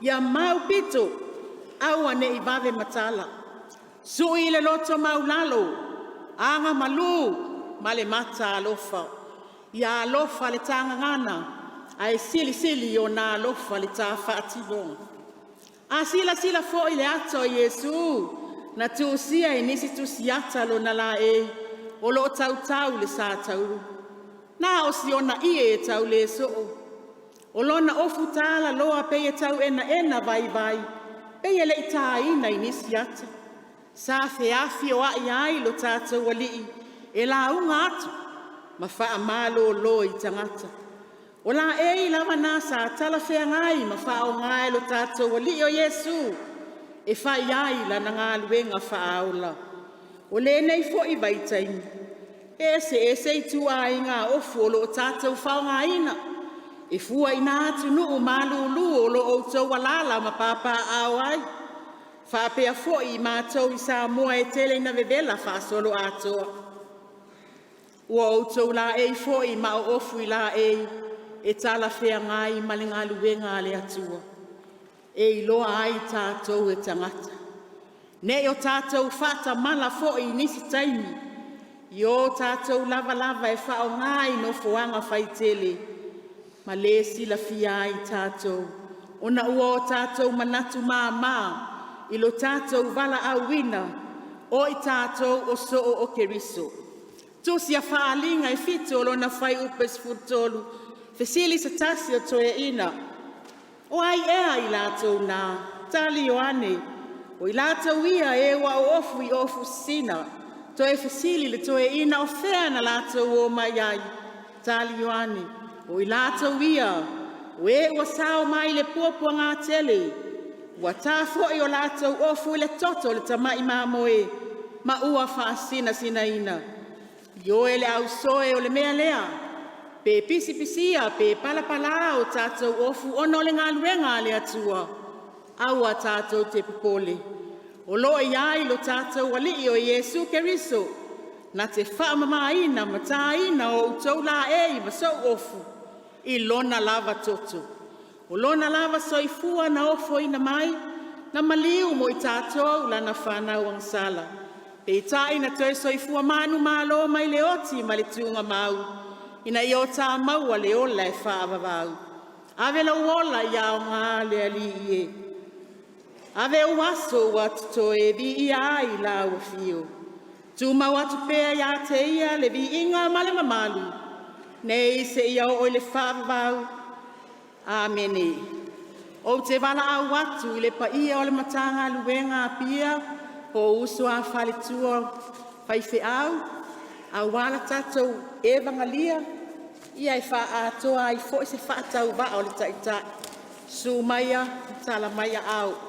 ia maupito, aua ne i vave matala. Sui i le loto maualalo, aga malu ma le mataalofa. Ia alofa le ta gagana ae silisili ona alofa le ta faatinoga. A silasila foi i le ata o Iesu na tusia e nisi tusiata lona laei o lo o tautau le satauro, na o si ona ie e tauleso'o, o lona ofu talaloa pei e tauenaena vaivai, pei e le i taina i nisi ata. Sa feafioai ai lo tatou Alii e lauga atu ma faamalolo i tagata. O laei lava na sa talafeagai ma faaaoga e lo tatou Alii o Iesu e fai ai lana galuega faaola. O lenei foi vaitaimi, e eseese ituaiga ofu o lo o tatou faaaogaina e fua i na atunuu malulu o lo o outou alaala ma papaaao ai, faapea foi i matou i Samoa e tele ina vevela faasoloatoa. Ua outou laei foi ma o ofu i laei e talafeagai ma le galuega a le Atua e iloa ai tatou e tagata. Ne i o tatou faatamala foi i nisi taimi. I o tatou lavalava e faaaoga i nofoaga faitele, ma lē silafia ai tatou, ona ua o tatou manatu mama i lo tatou valaauina o i tatou o Soo o Keriso. Tusi a Faaaliga e 7 lona fuaiupu e 13, fesili se tasi o toeaina, “O ai ea i latou na?” Tali Ioane, “O i latou ia e ua oofu i ofu sisina.” Toe fesili le toeaina, “O fea na latou omai ai?” Tali Ioane, “O i latou ia o e ua sao mai le puapuagatele, ua ta foi o latou ofu i le toto o le Tamai Mamoe ma ua faasinasinaina. Ioe le ausoe o le mea lea, pe pisipisia pe palapala o tatou ofu ona o le galuega a le Atua, aua tatou te popole. O lo o i ai lo tatou Alii o Iesu Keriso na te faamamaina ma taina o outou laei ma sou ofu i Lona lava toto. O Lona lava soifua na ofoina mai, na maliu mo i tatou Lana fanau agasala, peitai na toe soifua manumalo mai le oti ma le tuugamau ina ia o ta maua le ola e faavavau. Ave lou ola ia aoga le Alii e. Ave ou aso ua totoe e viia ai Lau Afio. Tumau atu pea ia te Ia le viiga ma le mamalu, nei seia oo i le faavavau. Amene. Ou te valaau atu i le paia o le Matagaluega a Apia po o uso a faletua, faifeau aua le tatou evagalia e faaatoa ai foi se faatauvaa o le Taitai. Susu maia ma tala mai aao.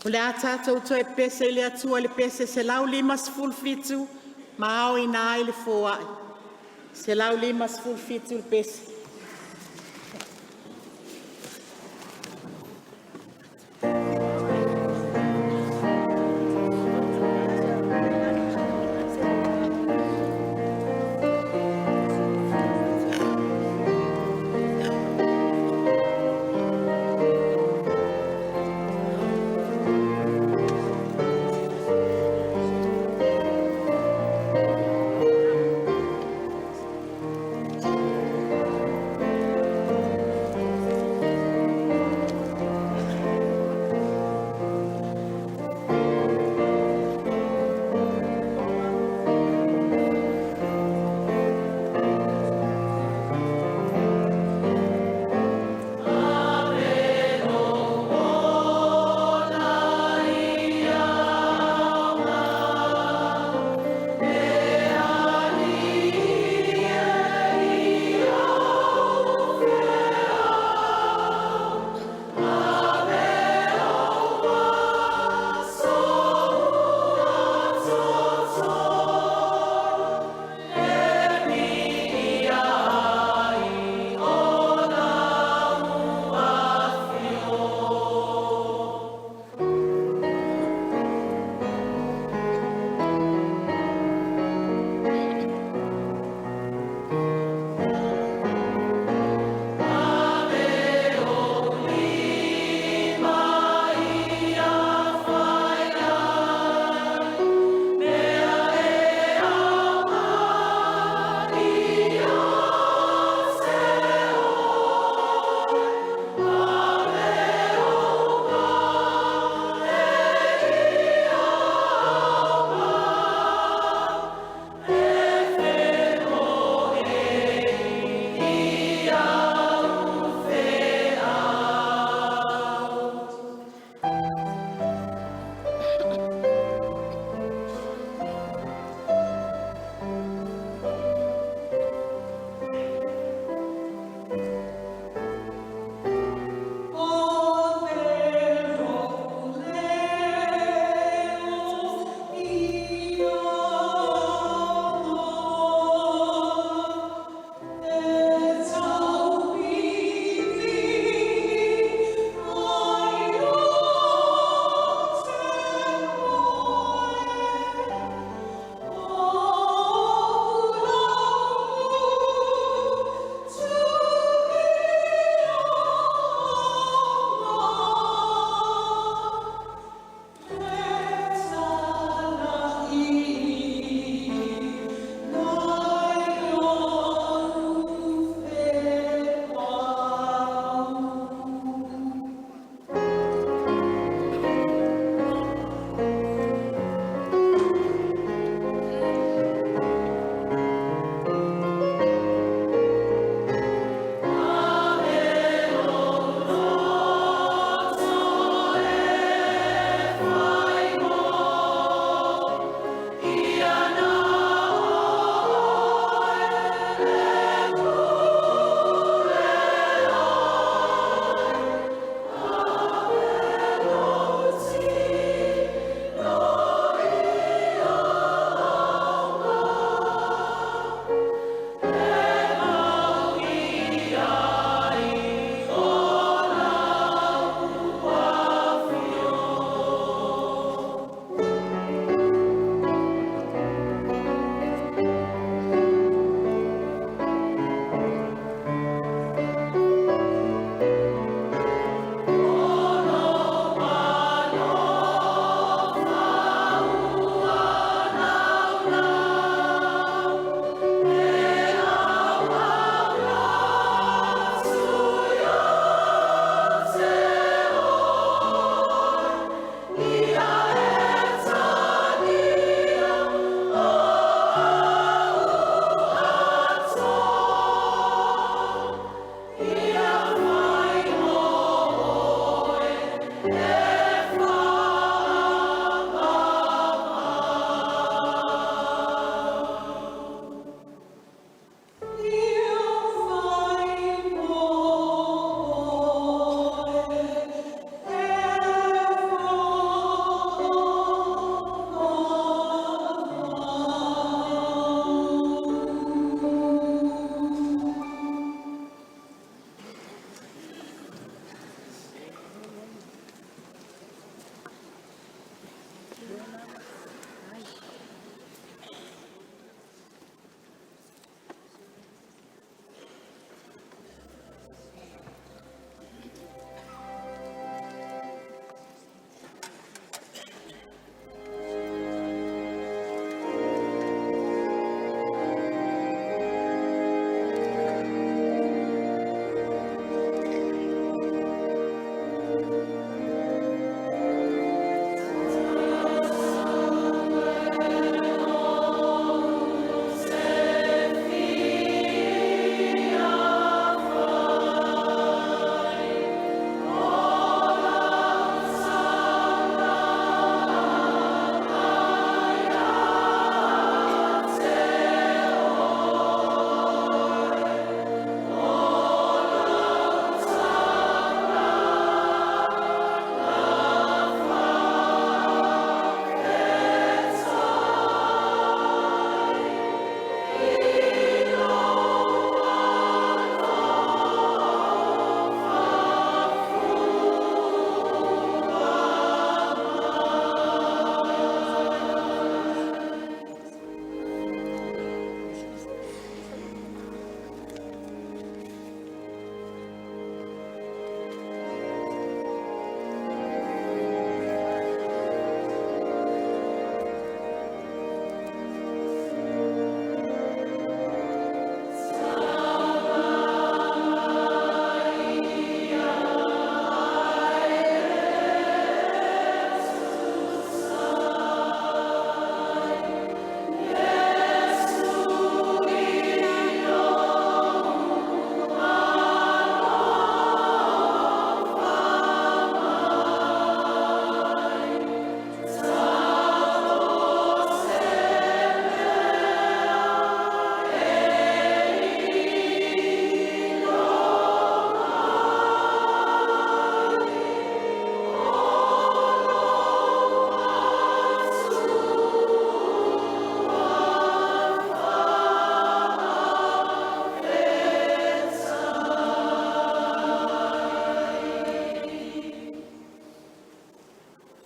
O le a tatou toe pese i le Atua i le pese 157 ma aoina ai le foai. 157 le pese.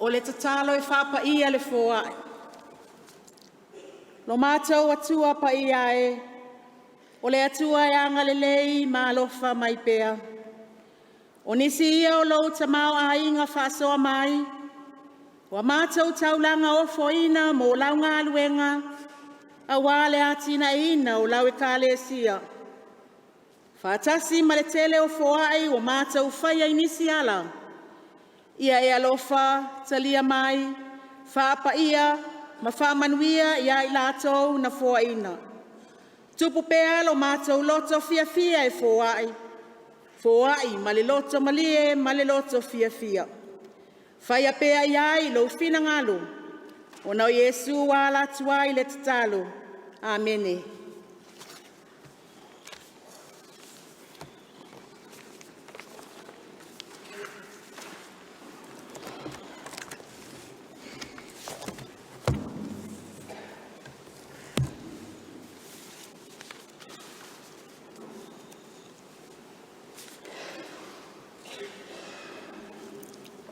O le tatalo e faapaia le foai. Lo matou Atua paia e, o le Atua e agalelei ma alofa mai pea. O nisi ia o lou tamaoaiga faasoa mai, ua matou taulaga ofoina mo lau galuega auā le atinaeina o lau Ekalesia, faatasi ma le tele o foai ua matou faia i nisi ala. Ia e alofa talia mai, faapaia ma faamanuia ia i latou na foaina. Tupu pea lo matou loto fiafia e foai, foai ma le loto malie ma le loto fiafia. Faia pea i ai lou finagalo, ona o Iesu ua ala atu ai le tatalo. Amene.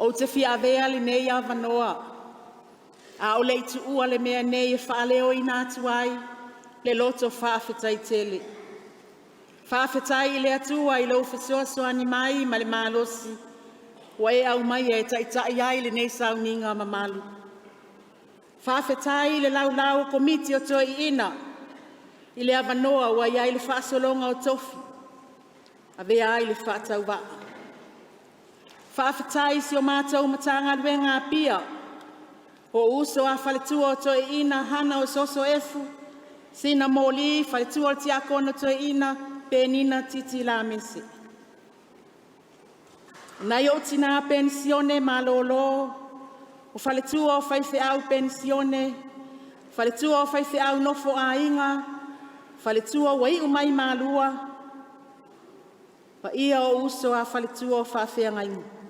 Ou te fia avea lenei avanoa a o le i tuua le mea nei e faaleoina atu ai le loto faafetai tele. Faafetai i le Atua i lou fesoasoani mai ma le malosi ua e aumaia e taitai ai lenei sauniga mamalu. Faafetai i le laulau o Komiti o Toeaiina i le avanoa ua i ai le faasologa o tofi, avea ai le faatauvaa. Faafetai i si o matou Matagaluega Apia, o'u uso a faletua o Toeaina Hana Ososo Efu, Sina Moli, faletua o le Tiakono Toeaina Penina Titi Lamese. O nai o'u tina penisione malolo, o faletua o faifeau penisione, faletua o faifeau nofoaiga, faletua ua iu mai i Malua, paia o uso a faletua o faafeagaiga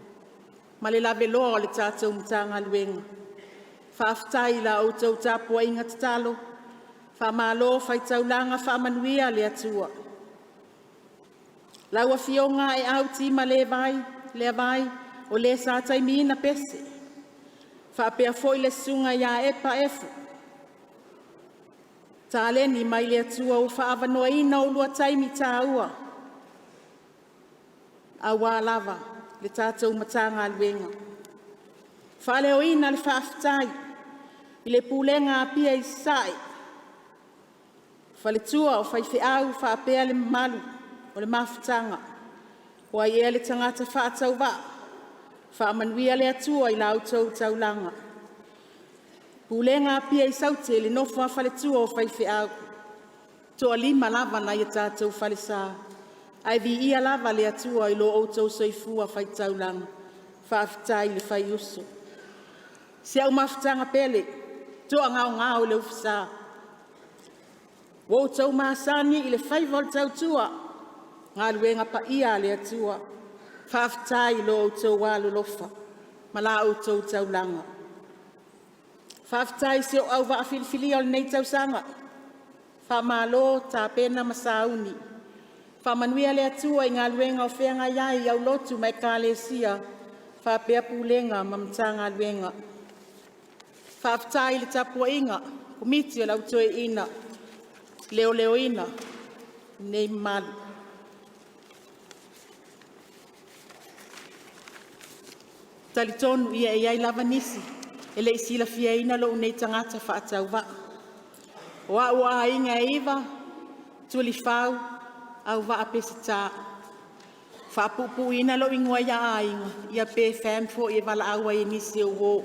ma le laveloa o le tatou Matagaluega. Faafetai i la outou tapuaiga tatalo, faamalo fai taulaga, faamanuia le Atua. Lau Afioga Aeau Tima Leavai, o le sa taimiina Pese, faapea foi le Susuga ia Epa Efu, taleni mai le Atua ua faaavanoaina oulua taimi taua aua lava le tatou Matagaluega. Faaleoina le faafetai i le Pulega a Apia Sasae, faletua o faifeau faapea le mamalu o le Mafutaga. O ai ea le tagata faatauvaa? Faamanuia le Atua i la outou taulaga. Pulega a Apia i Saute le nofo a faletua o faifeau, toalima lava nai a tatou falesa, ae viia lava le Atua i lo outou soifua faitaulaga, faafetai le fai uso. Si au mafutaga pele, Toagaogao i le Ufisa, ua outou masani i le faiva o le tautua, galuega paia a le Atua, faafetai i lo outou alolofa ma la outou taulaga. Faafetai i si ou auvaa filifilia o lenei tausaga, faamalo tapena ma sauni. Faamanuia le Atua i galuega o feagai ai i aulotu ma Ekalesia faapea Pulega ma Matagaluega. Faafetai i le tapuaiga Komiti o le Au Toeaina leoleoina lenei mamalu. E talitonu e i ai lava nisi e le i silafiaina lou nei tagata faatauvaa. O a'u o aiga e iva, Tulifau, Auvaa Peseta. E faapuupuuina lou igoa ia Aiga ia pe fam foi e valaau ai i nisi o uo.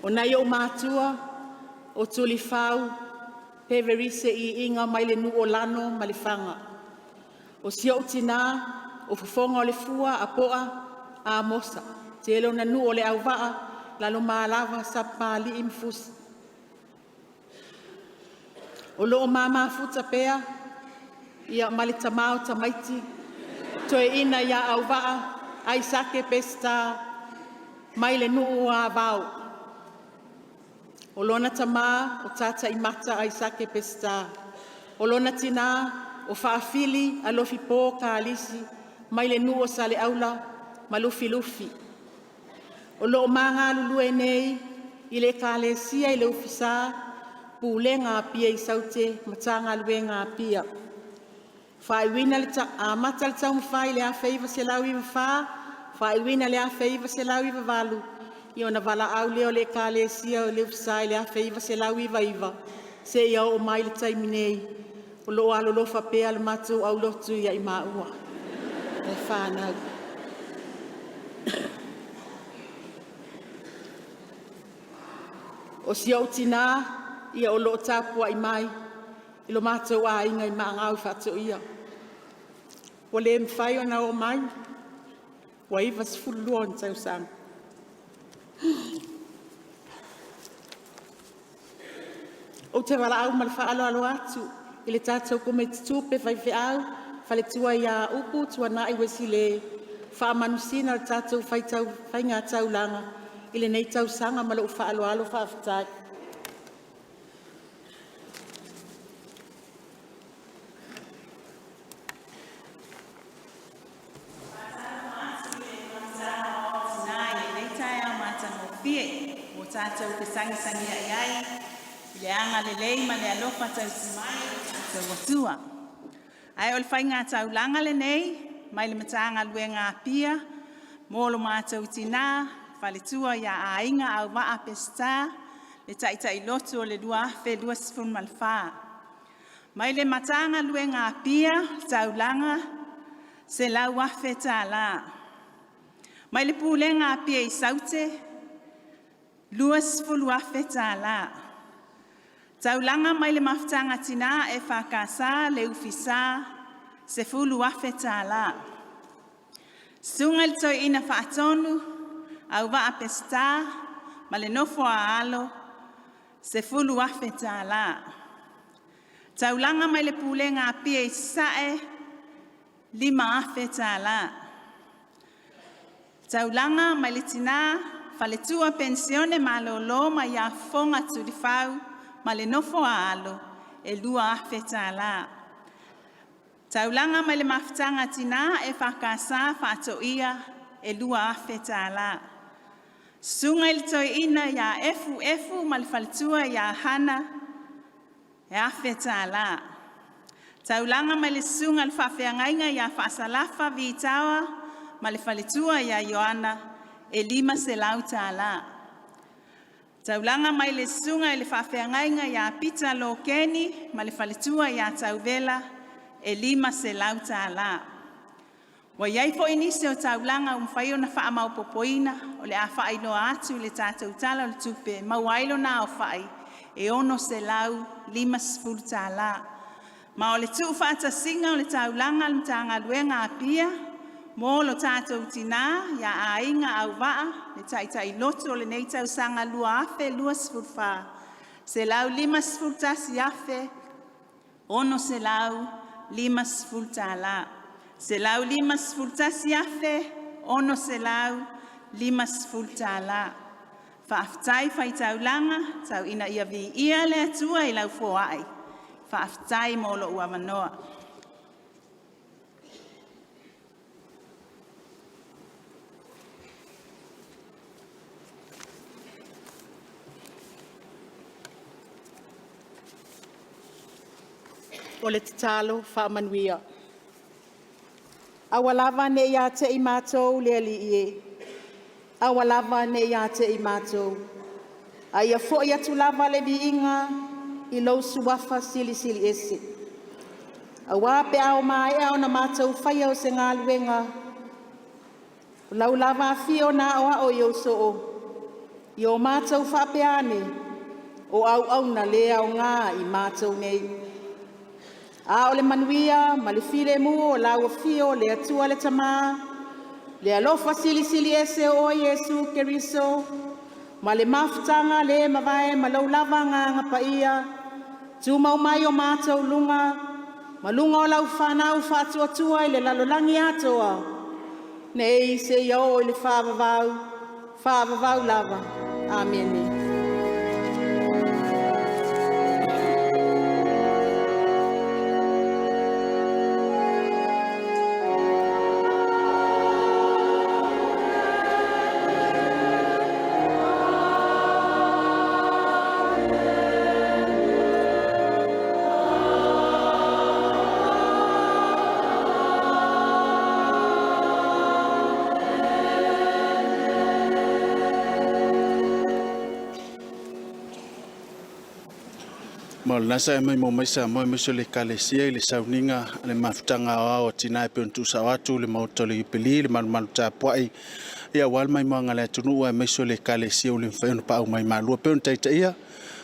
O nai ou matua o Tulifau Peverise Iiga mai le nuu o Lano ma Lefaga. O si ou tina o Fofogaolefua Apoa Amosa. Tele ona nuu o Leauvaa, Lalomalava, Sapapalii ma Fusi. O lo o ma mafuta pea ma le tama o tamaiti, toeaina ia Auvaa Aisake Peseta mai le nuu o Avao. O lona tama o Tataimata Aisake Peseta. O lona tina o Faafili Alofipo Kalisi mai le nuu o Saleaula. ma Lufilufi. O lo o ma galulue nei i le Ekalesia i le Ofisa Pulega Apia i Saute Matagaluega a Apia. Faaiuina le amata le taumafai i le 1994, faaiuina i le 1998, ia ona valaau lea o le Ekalesia i le Ofisa i le 1999 seia oo mai i le taimi nei o lo o alolofa pea le matou aulotu ia i maua ma le fanau. O si ou tina o lo o tapuai mai i lo matou aiga i Maagau Faatoia, ua le mafai ona oo mai ua 92 ona tausaga. Ou te valaau ma le faaaloalo atu i le tatou Komiti Tupe, Faifeau, Faletua ia Upu Tuanai Uesile e faamanusina le tatou faiga taulaga i lenei tausaga ma lou faaaloalo faafetai. Faatalofa atu i le Fonotaga Aoao a Tina i lenei taeao matagofie ua tatou fesagisagiai ai i le agalelei ma le alofa tausi mai o lo tatou Atua. Ae o le faiga taulaga lenei mai le Matagaluega a Apia mo lo matou tina, faletua ia Aiga Auvaa Peseta, le Taitai Lotu o le 2024. Mai le Matagaluega a Apia Taulaga $100,000. Mai le Pulega a Apia i Saute $20,000. Taulaga mai le Mafutaga a Tina EFKS Leufisa $10,000. Susuga i le Toeaina Faatonu Auvaa Peseta ma le nofo a alo $10,000. Taulaga mai le Pulega a Apia Sasae $5,000. Taulaga mai le Tina Faletua Penisione Malolo mai ia Fofoga Tulifau ma le nofo a alo e $2,000. Taulaga mai le Mafutaga a Tina EFKS Faatoia e $2,000. Susuga i le Toeaina ia Efu Efu ma le faletua ia Hana e $1,000. Taulaga mai le Susuga i le Faafeagaiga ia Faasalafa Vitaoa ma le faletua ia Ioana e $500. Taulaga mai le Susuga i le Faafeagaiga ia Pita Lokeni ma le faletua ia Tauvela e $500. Ua i ai foi nisi o taulaga ua mafai ona faamaopoopoina, o le a faailoa atu i le tatou Tala o le Tupe e maua ai lona aofai e $650. Ma o le tuufaatasiga o le taulaga a le Matagaluega a Apia mo lo tatou tina ia Aiga Auvaa, le Taitai Lotu o lenei tausaga 2024, $151,650. $151,650. Faafetai fai taulaga, tau ina ia viia le Atua i lau foai. Faafetai mo lou avanoa. O le tatalo faamanuia. Aua lava ne i ia te i matou le Alii e, aua lava ne i ia te i matou, a ia foi atu lava le viiga i lou Suafa Silisili Ese. Aua pe a maea ona matou faia o se galuega, o lau lava Afio na aoao i ou soo, ia o matou faapea ane, “O auauna le aoga i matou nei.” A o le manuia ma le filemu o lau Afio le Atua le Tama, le alofa silisili ese o Oe Iesu Keriso ma le mafutaga le mavae ma lou lava Agaga Paia, tumau mai o matou luga ma luga o lau fanau faatuatua i le lalolagi atoa, nei seia oo i le faavavau, faavavau lava. Amene. Ma o lena sa e maimau mai Samoa aemaise o le Ekalesia i le sauniga a le Mafutaga Aoao a Tina e pei ona tuusao atu i le Maota o le Iupeli, le malumalu tapuai aua le maimoaga a le atunuu aemaise o le Ekalesia ua le mafai ona paau mai malua e pei ona taitaia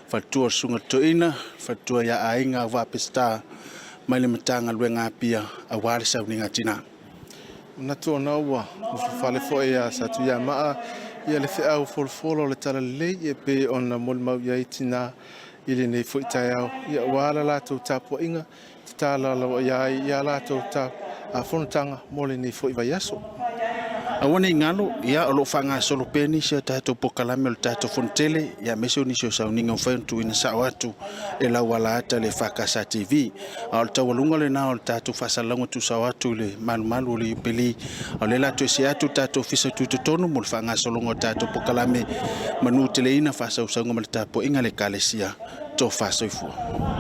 faletua o le Susuga i le Toeaina, faletua ia Aiga Auvaa Peseta mai le Matagaluega Apia aua le sauniga a tina. Manatu ona ua nofofale foi ia Satuiamaa ia le feau folafolafola o le Talalelei e pei ona molimau i ai tina i lenei foi taeao aua la latou tapuaiga tatala lava i ai ia latou fonotaga mo lenei foi vaiaso. Aua ne i galo, ia, o lo o faagasolo pea nisi o tatou polokalame o le tatou Fonotele, ia, aemaise o nisi o sauniga ua mafai ona tuuina sao atu e lauala ata le EFKS TV. A o le taualuga lena o le tatou faasalalauga tuusao atu i le malumalu o le Iupeli. A o lea o le a toe see atu le tatou Ofisa Tutotonu mo le faagasologa o tatou polokalame manuteleina faasausauga ma le tapuaiga a le Ekalesia. Tofa soifua.